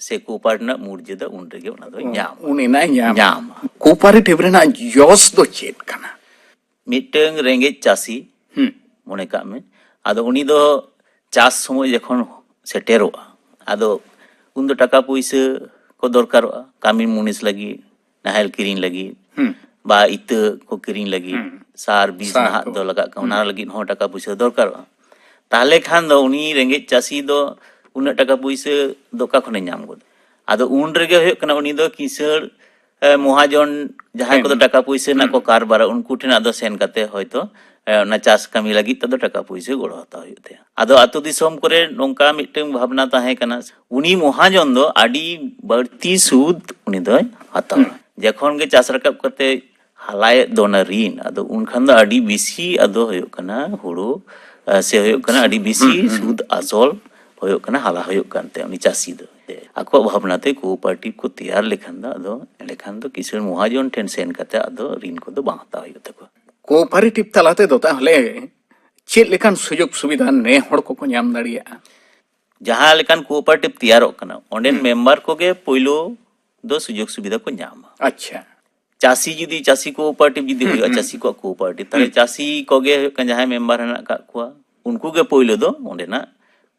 ᱥᱮ ᱠᱳᱚᱯᱟᱨᱮᱴᱤᱵᱷ ᱨᱮᱱᱟᱜ ᱢᱚᱨᱡᱟᱫᱟ ᱩᱱ ᱨᱮᱜᱮ ᱚᱱᱟ ᱫᱚ ᱧᱟᱢᱟ᱾ ᱩᱱ ᱮᱱᱟᱭ ᱧᱟᱢᱟ᱾ ᱧᱟᱢᱟ᱾ ᱠᱳᱚᱯᱟᱨᱮᱴᱤᱵᱷ ᱨᱮᱱᱟᱜ ᱡᱚᱥ ᱫᱚ ᱪᱮᱫ ᱠᱟᱱᱟ? ᱢᱤᱫᱴᱟᱝ ᱨᱮᱸᱜᱮᱡ ᱪᱟᱹᱥᱤ ᱦᱩᱸ᱾ ᱢᱚᱱᱮ ᱠᱟᱜ ᱢᱮ, ᱟᱫᱚ ᱩᱱᱤ ᱫᱚ ᱪᱟᱥ ᱥᱚᱢᱚᱭ ᱡᱚᱠᱷᱚᱱ ᱥᱮᱴᱮᱨᱚᱜᱼᱟ, ᱟᱫᱚ ᱩᱱᱫᱚ ᱴᱟᱠᱟ ᱯᱩᱭᱥᱟᱹ ᱠᱚ ᱫᱚᱨᱠᱟᱨᱚᱜᱼᱟ, ᱠᱟᱹᱢᱤ ᱢᱩᱱᱤᱥ ᱞᱟᱹᱜᱤᱫ, ᱱᱟᱦᱮᱞ ᱠᱤᱨᱤᱧ ᱞᱟᱹᱜᱤᱫ, ᱦᱩᱸ᱾ ᱵᱟ ᱤᱛᱟᱹ ᱠᱚ ᱠᱤᱨᱤᱧ ᱞᱟᱹᱜᱤᱫ, ᱦᱩᱸ᱾ ᱥᱟᱨ ᱵᱤᱥ ᱥᱟᱨ ᱱᱟᱦᱟᱜ ᱠᱚ᱾ ᱫᱚ ᱞᱟᱜᱟᱜ ᱠᱟᱱᱟ, ᱚᱱᱟ ᱦᱩᱸ᱾ ᱞᱟᱹᱜᱤᱫ ᱦᱚᱸ ᱴᱟᱠᱟ ᱯᱩᱭᱥᱟᱹ ᱫᱚᱨᱠᱟᱨᱚᱜᱼᱟ᱾ ᱛᱟᱦᱚᱞᱮ ᱠᱷᱟᱱ ᱫᱚ ᱩᱱᱤ ᱨᱮᱸᱜᱮᱡ ᱪᱟᱹᱥᱤ ᱫᱚ ᱩᱱᱟᱹᱜ ᱴᱟᱠᱟ ᱯᱩᱭᱥᱟᱹ ᱫᱚ ᱚᱠᱟ ᱠᱷᱚᱱᱮ ᱧᱟᱢ ᱜᱚᱫᱟ? ᱟᱫᱚ ᱩᱱ ᱨᱮᱜᱮ ᱦᱩᱭᱩᱜ ᱠᱟᱱᱟ, ᱩᱱᱤ ᱫᱚ ᱠᱤᱥᱟᱹᱬ ᱮ, ᱢᱚᱦᱟᱡᱚᱱ ᱡᱟᱦᱟᱸᱭ ᱴᱷᱮᱱ᱾ ᱠᱚᱫᱚ ᱴᱟᱠᱟ ᱯᱩᱭᱥᱟᱹ ᱨᱮᱱᱟᱜ ᱠᱚ ᱦᱩᱸ᱾ ᱠᱟᱨᱵᱟᱨᱟ, ᱩᱱᱠᱩ ᱴᱷᱮᱱ ᱟᱫᱚ ᱥᱮᱱ ᱠᱟᱛᱮ ᱦᱚᱭᱛᱚ, ᱮ, ᱚᱱᱟ ᱪᱟᱥ ᱠᱟᱹᱢᱤ ᱞᱟᱹᱜᱤᱫ ᱛᱮᱫᱚ ᱴᱟᱠᱟ ᱯᱩᱭᱥᱟᱹ ᱜᱚᱲᱚ ᱦᱟᱛᱟᱣ ᱦᱩᱭᱩᱜ ᱛᱟᱭᱟ᱾ ᱟᱫᱚ ᱟᱹᱛᱩ ᱫᱤᱥᱚᱢ ᱠᱚᱨᱮ ᱱᱚᱝᱠᱟ ᱢᱤᱫᱴᱟᱝ ᱵᱷᱟᱵᱽᱱᱟ ᱛᱟᱦᱮᱸ ᱠᱟᱱᱟ, ᱩᱱᱤ ᱢᱚᱦᱟᱡᱚᱱ ᱫᱚ ᱟᱹᱰᱤ ᱵᱟᱹᱲᱛᱤ ᱥᱩᱫ ᱩᱱᱤ ᱫᱚᱭ ᱦᱟᱛᱟᱣᱟ᱾ ᱦᱩᱸ᱾ ᱡᱚᱠᱷᱚᱱ ᱜᱮ ᱪᱟᱥ ᱨᱟᱠᱟᱵ ᱠᱟᱛᱮ ᱦᱟᱞᱟᱭᱮᱫ ᱫᱚ ᱚᱱᱟ ᱨᱤᱱ, ᱟᱫᱚ ᱩᱱᱠᱷᱟᱱ ᱫᱚ ᱟᱹᱰᱤ ᱵᱮᱥᱤ ᱟᱫᱚ ᱦᱩᱭᱩᱜ ᱠᱟᱱᱟ ᱦᱩᱲᱩ, ᱮ, ᱥᱮ ᱦᱩᱭᱩᱜ ᱠᱟᱱᱟ ᱟᱹᱰᱤ ᱵᱮᱥᱤ ᱦᱩᱸ, ᱦᱩᱸ, ᱦᱩᱸ᱾ ᱥᱩᱫ ᱟᱥᱚᱞ ᱦᱩᱭᱩᱜ ᱠᱟᱱᱟ, ᱦᱟᱞᱟ ᱦᱩᱭᱩᱜ ᱠᱟᱱ ᱛᱟᱭᱟ ᱩᱱᱤ ᱪᱟᱹᱥᱤ ᱫᱚ᱾ ᱟᱠᱚᱣᱟᱜ ᱵᱷᱟᱵᱽᱱᱟ ᱛᱮ ᱠᱳᱚᱯᱟᱨᱮᱴᱤᱵᱷ ᱠᱚ ᱛᱮᱭᱟᱨ ᱞᱮᱠᱷᱟᱱ ᱫᱚ, ᱟᱫᱚ ᱮᱸᱰᱮᱠᱷᱟᱱ ᱫᱚ ᱠᱤᱥᱟᱹᱬ ᱢᱚᱦᱟᱡᱚᱱ ᱴᱷᱮᱱ ᱥᱮᱱ ᱠᱟᱛᱮ ᱟᱫᱚ ᱨᱤᱱ ᱠᱚᱫᱚ ᱵᱟᱝ ᱦᱟᱛᱟᱣ ᱦᱩᱭᱩᱜ ᱛᱟᱠᱚᱣᱟ᱾ ᱠᱳᱚᱯᱟᱨᱮᱴᱤᱵᱷ ᱛᱟᱞᱟ ᱛᱮᱫᱚ ᱛᱟᱦᱚᱞᱮ ᱪᱮᱫ ᱞᱮᱠᱟᱱ ᱥᱩᱡᱳᱜᱽ ᱥᱩᱵᱤᱫᱷᱟ ᱱᱮ ᱦᱚᱲ ᱠᱚᱠᱚ ᱧᱟᱢ ᱫᱟᱲᱮᱭᱟᱜᱼᱟ? ᱡᱟᱦᱟᱸ ᱞᱮᱠᱟᱱ ᱠᱳᱚᱯᱟᱨᱮᱴᱤᱵᱷ ᱛᱮᱭᱟᱨᱚᱜ ᱠᱟᱱᱟ, ᱚᱸᱰᱮᱱ ᱦᱩᱸ᱾ ᱢᱮᱢᱵᱟᱨ ᱠᱚᱜᱮ ᱯᱳᱭᱞᱳ ᱫᱚ ᱥᱩᱡᱳᱜᱽ ᱥᱩᱵᱤᱫᱷᱟ ᱠᱚ ᱧᱟᱢᱟ᱾ ᱟᱪᱪᱷᱟ᱾ ᱪᱟᱹᱥᱤ ᱡᱩᱫᱤ, ᱪᱟᱹᱥᱤ ᱠᱳᱚᱯᱟᱨᱮᱴᱤᱵᱷ ᱡᱩᱫᱤ ᱦᱩᱸ, ᱦᱩᱭᱩᱜᱼᱟ, ᱦᱩᱸ᱾ ᱪᱟᱹᱥᱤ ᱠᱚᱣᱟᱜ ᱠᱳᱚᱯᱟᱨᱮᱴᱤᱵᱷ, ᱛᱟᱦᱞᱮ ᱦᱩᱸ᱾ ᱪᱟᱹᱥᱤ ᱠᱚᱜᱮ ᱦᱩᱭᱩᱜ ᱠᱟᱱᱟ, ᱡᱟᱦᱟᱸᱭ ᱢᱮᱢᱵᱟᱨ ᱦᱮᱱᱟᱜ ᱟᱠᱟᱫ ᱠᱚᱣᱟ, ᱩᱱᱠᱩ ᱜᱮ ᱯᱳᱭᱞᱳ ᱫᱚ ᱚᱸᱰᱮᱱᱟᱜ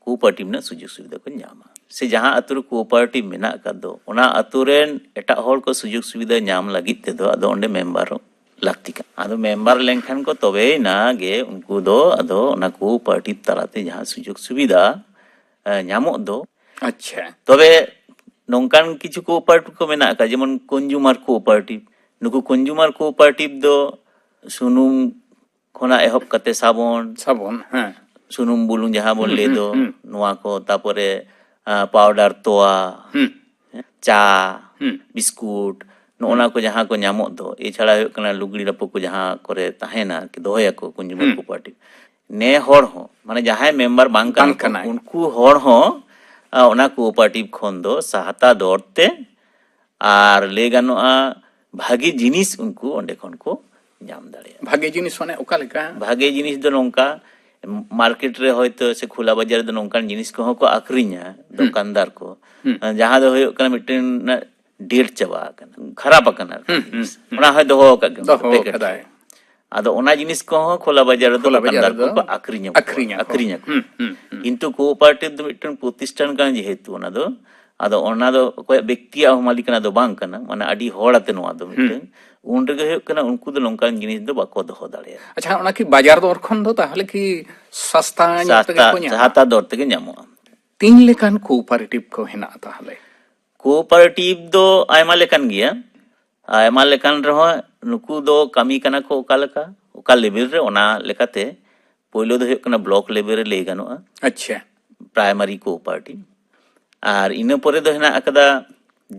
ᱠᱳᱚᱯᱟᱨᱮᱴᱤᱵᱷ ᱨᱮᱱᱟᱜ ᱥᱩᱡᱳᱜᱽ ᱥᱩᱵᱤᱫᱷᱟ ᱠᱚ ᱧᱟᱢᱟ᱾ ᱥᱮ ᱡᱟᱦᱟᱸ ᱟᱛᱳ ᱨᱮ ᱠᱳᱚᱯᱟᱨᱮᱴᱤᱵᱷ ᱢᱮᱱᱟᱜ ᱟᱠᱟᱫ ᱫᱚ, ᱚᱱᱟ ᱟᱛᱳ ᱨᱮᱱ ᱮᱴᱟᱜ ᱦᱚᱲ ᱠᱚ ᱥᱩᱡᱳᱜᱽ ᱥᱩᱵᱤᱫᱷᱟ ᱧᱟᱢ ᱞᱟᱹᱜᱤᱫ ᱛᱮᱫᱚ ᱟᱫᱚ ᱚᱸᱰᱮ ᱢᱮᱢᱵᱟᱨᱚᱜ ᱞᱟᱹᱠᱛᱤ ᱠᱟᱱᱟ᱾ ᱟᱫᱚ ᱢᱮᱢᱵᱟᱨ ᱞᱮᱱᱠᱷᱟᱱ ᱠᱚ, ᱛᱚᱵᱮᱭᱮᱱᱟ ᱜᱮ ᱩᱱᱠᱩ ᱫᱚ ᱟᱫᱚ ᱚᱱᱟ ᱠᱳᱚᱯᱟᱨᱮᱴᱤᱵᱷ ᱛᱟᱞᱟᱛᱮ ᱡᱟᱦᱟᱸ ᱥᱩᱡᱳᱜᱽ ᱥᱩᱵᱤᱫᱷᱟ, ᱮ, ᱧᱟᱢᱚᱜ ᱫᱚ᱾ ᱟᱪᱪᱷᱟ᱾ ᱛᱚᱵᱮ ᱱᱚᱝᱠᱟᱱ ᱠᱤᱪᱷᱩ ᱠᱳᱚᱯᱟᱨᱮᱴᱤᱵᱷ ᱠᱚ ᱢᱮᱱᱟᱜ ᱟᱠᱟᱫ, ᱡᱮᱢᱚᱱ ᱠᱚᱱᱡᱩᱢᱟᱨ ᱠᱳᱚᱯᱟᱨᱮᱴᱤᱵᱷ᱾ ᱱᱩᱠᱩ ᱠᱚᱱᱡᱩᱢᱟᱨ ᱠᱳᱚᱯᱟᱨᱮᱴᱤᱵᱷ ᱫᱚ ᱥᱩᱱᱩᱢ ᱠᱷᱚᱱᱟᱜ ᱮᱦᱚᱵ ᱠᱟᱛᱮ ᱥᱟᱵᱚᱱ, ᱥᱟᱵᱚᱱ, ᱦᱮᱸ᱾ ᱥᱩᱱᱩᱢ ᱵᱩᱞᱩᱝ ᱡᱟᱦᱟᱸ ᱵᱚᱱ ᱦᱩᱸ, ᱞᱟᱹᱭ ᱦᱩᱸ, ᱫᱚ, ᱦᱩᱸ᱾ ᱱᱚᱣᱟ ᱠᱚ, ᱛᱟᱯᱚᱨᱮ, ᱟ, ᱯᱟᱣᱰᱟᱨ ᱛᱚᱣᱟ, ᱦᱩᱸ᱾ ᱪᱟ, ᱦᱩᱸ᱾ ᱵᱤᱥᱠᱩᱴ, ᱱᱚᱜᱼᱚ ᱱᱟ ᱦᱩᱸ᱾ ᱠᱚ ᱡᱟᱦᱟᱸ ᱠᱚ ᱧᱟᱢᱚᱜ ᱫᱚ, ᱮᱪᱷᱟᱲᱟ ᱦᱩᱭᱩᱜ ᱠᱟᱱᱟ ᱞᱩᱜᱽᱲᱤ ᱞᱟᱯᱚ ᱠᱚ ᱡᱟᱦᱟᱸ ᱠᱚᱨᱮ ᱛᱟᱦᱮᱱᱟ, ᱫᱚᱦᱚᱭᱟᱠᱚ ᱠᱚᱱᱡᱩᱢᱟᱨ ᱦᱩᱸ᱾ ᱠᱳᱚᱯᱟᱨᱮᱴᱤᱵᱷ᱾ ᱱᱮ ᱦᱚᱲ ᱦᱚᱸ, ᱢᱟᱱᱮ ᱡᱟᱦᱟᱸᱭ ᱢᱮᱢᱵᱟᱨ ᱵᱟᱝ ᱠᱟᱱᱟ ᱵᱟᱝ ᱠᱚ, ᱠᱟᱱᱟᱭ᱾ ᱩᱱᱠᱩ ᱦᱚᱲ ᱦᱚᱸ, ᱟ, ᱚᱱᱟ ᱠᱳᱚᱯᱟᱨᱮᱴᱤᱵᱷ ᱠᱷᱚᱱ ᱫᱚ ᱥᱟᱦᱛᱟ ᱫᱚᱨ ᱛᱮ ᱟᱨ ᱞᱟᱹᱭ ᱜᱟᱱᱚᱜᱼᱟ, ᱵᱷᱟᱜᱮ ᱡᱤᱱᱤᱥ ᱩᱱᱠᱩ ᱚᱸᱰᱮ ᱠᱷᱚᱱ ᱠᱚ ᱧᱟᱢ ᱫᱟᱲᱮᱭᱟᱜᱼᱟ᱾ ᱵᱷᱟᱜᱮ ᱡᱤᱱᱤᱥ ᱢᱟᱱᱮ ᱚᱠᱟ ᱞᱮᱠᱟ? ᱵᱷᱟᱜᱮ ᱡᱤᱱᱤᱥ ᱫᱚ ᱱᱚᱝᱠᱟ, ᱢᱟᱨᱠᱮᱴ ᱨᱮ ᱦᱚᱭᱛᱳ ᱥᱮ ᱠᱷᱳᱞᱟ ᱵᱟᱡᱟᱨ ᱨᱮᱫᱚ ᱱᱚᱝᱠᱟᱱ ᱡᱤᱱᱤᱥ ᱠᱚᱦᱚᱸ ᱠᱚ ᱟᱠᱷᱨᱤᱧᱟ, ᱦᱩᱸ᱾ ᱫᱚᱠᱟᱱᱫᱟᱨ ᱠᱚ, ᱦᱩᱸ᱾ ᱡᱟᱦᱟᱸ ᱫᱚ ᱦᱩᱭᱩᱜ ᱠᱟᱱᱟ ᱢᱤᱫᱴᱮᱱ ᱰᱮᱴ ᱪᱟᱵᱟ ᱟᱠᱟᱱᱟ, ᱠᱷᱟᱨᱟᱯ ᱟᱠᱟᱱᱟ ᱟᱨᱠᱤ ᱦᱩᱸ, ᱡᱤᱱᱤᱥ᱾ ᱦᱩᱸ, ᱦᱩᱸ᱾ ᱚᱱᱟ ᱦᱚᱸᱭ ᱫᱚᱦᱚ ᱟᱠᱟᱫ ᱜᱮ, ᱫᱚᱦᱚ ᱯᱮᱠᱮᱴ ᱨᱮ᱾ ᱟᱠᱟᱫᱟᱭ᱾ ᱟᱫᱚ ᱚᱱᱟ ᱡᱤᱱᱤᱥ ᱠᱚᱦᱚᱸ ᱠᱷᱳᱞᱟ ᱵᱟᱡᱟᱨ ᱨᱮᱫᱚ ᱠᱷᱳᱞᱟ ᱵᱟᱡᱟᱨ ᱫᱚᱠᱟᱱᱫᱟᱨ ᱨᱮᱫᱚ ᱠᱚᱠᱚ ᱟᱠᱷᱨᱤᱧᱟ ᱠᱚ, ᱟᱠᱷᱨᱤᱧᱟ ᱠᱚ᱾ ᱟᱠᱷᱨᱤᱧᱟ ᱠᱚ᱾ ᱦᱩᱸ, ᱦᱩᱸ, ᱦᱩᱸ᱾ ᱠᱤᱱᱛᱩ ᱠᱳᱚᱯᱟᱨᱮᱴᱤᱵᱷ ᱫᱚ ᱢᱤᱫᱴᱮᱱ ᱯᱨᱚᱛᱤᱥᱴᱷᱟᱱ ᱠᱟᱱᱟ ᱡᱮᱦᱮᱛᱩ, ᱚᱱᱟ ᱫᱚ, ᱟᱫᱚ ᱚᱱᱟ ᱫᱚ ᱚᱠᱚᱭᱟᱜ ᱵᱮᱠᱛᱤᱭᱟᱜ ᱦᱚᱸ ᱢᱟᱹᱞᱤᱠᱟᱱᱟ ᱫᱚ ᱵᱟᱝ ᱠᱟᱱᱟ, ᱢᱟᱱᱮ ᱟᱹᱰᱤ ᱦᱚᱲ ᱟᱛᱮ ᱱᱚᱣᱟ ᱫᱚ ᱦᱩᱸ᱾ ᱢᱤᱫᱴᱮᱱ, ᱩᱱ ᱨᱮᱜᱮ ᱦᱩᱭᱩᱜ ᱠᱟᱱᱟ ᱩᱱᱠᱩ ᱫᱚ ᱱᱚᱝᱠᱟᱱ ᱡᱤᱱᱤᱥ ᱫᱚ ᱵᱟᱠᱚ ᱫᱚᱦᱚ ᱫᱟᱲᱮᱭᱟᱜᱼᱟ᱾ ᱟᱪᱪᱷᱟ, ᱚᱱᱟ ᱠᱤ ᱵᱟᱡᱟᱨ ᱫᱚᱨ ᱠᱷᱚᱱ ᱫᱚ ᱛᱟᱦᱚᱞᱮ ᱠᱤ ᱥᱟᱥᱛᱟ ᱧᱚᱜ ᱛᱮᱜᱮ ᱥᱟᱥᱛᱟ, ᱠᱚ ᱧᱟᱢᱟ? ᱥᱟᱦᱛᱟ ᱫᱚᱨ ᱛᱮᱜᱮ ᱧᱟᱢᱚᱜᱼᱟ᱾ ᱛᱤᱱ ᱞᱮᱠᱟᱱ ᱠᱳᱚᱯᱟᱨᱮᱴᱤᱵᱷ ᱠᱚ ᱦᱮᱱᱟᱜᱼᱟ ᱛᱟᱦᱚᱞᱮ? ᱠᱳᱚᱯᱟᱨᱮᱴᱤᱵᱷ ᱫᱚ ᱟᱭᱢᱟ ᱞᱮᱠᱟᱱ ᱜᱮᱭᱟ᱾ ᱟᱭᱢᱟ ᱞᱮᱠᱟᱱ ᱨᱮᱦᱚᱸ ᱱᱩᱠᱩ ᱫᱚ ᱠᱟᱹᱢᱤ ᱠᱟᱱᱟ ᱠᱚ ᱚᱠᱟ ᱞᱮᱠᱟ, ᱚᱠᱟ ᱞᱮᱵᱮᱞ ᱨᱮ, ᱚᱱᱟ ᱞᱮᱠᱟᱛᱮ ᱯᱳᱭᱞᱳ ᱫᱚ ᱦᱩᱭᱩᱜ ᱠᱟᱱᱟ ᱵᱞᱚᱠ ᱞᱮᱵᱮᱞ ᱨᱮ ᱞᱟᱹᱭ ᱜᱟᱱᱚᱜᱼᱟ᱾ ᱟᱪᱪᱷᱟ᱾ ᱯᱨᱟᱭᱢᱟᱨᱤ ᱠᱳᱚᱯᱟᱨᱮᱴᱤᱵᱷ᱾ ᱟᱨ ᱤᱱᱟᱹ ᱯᱚᱨᱮ ᱫᱚ ᱦᱮᱱᱟᱜ ᱟᱠᱟᱫᱟ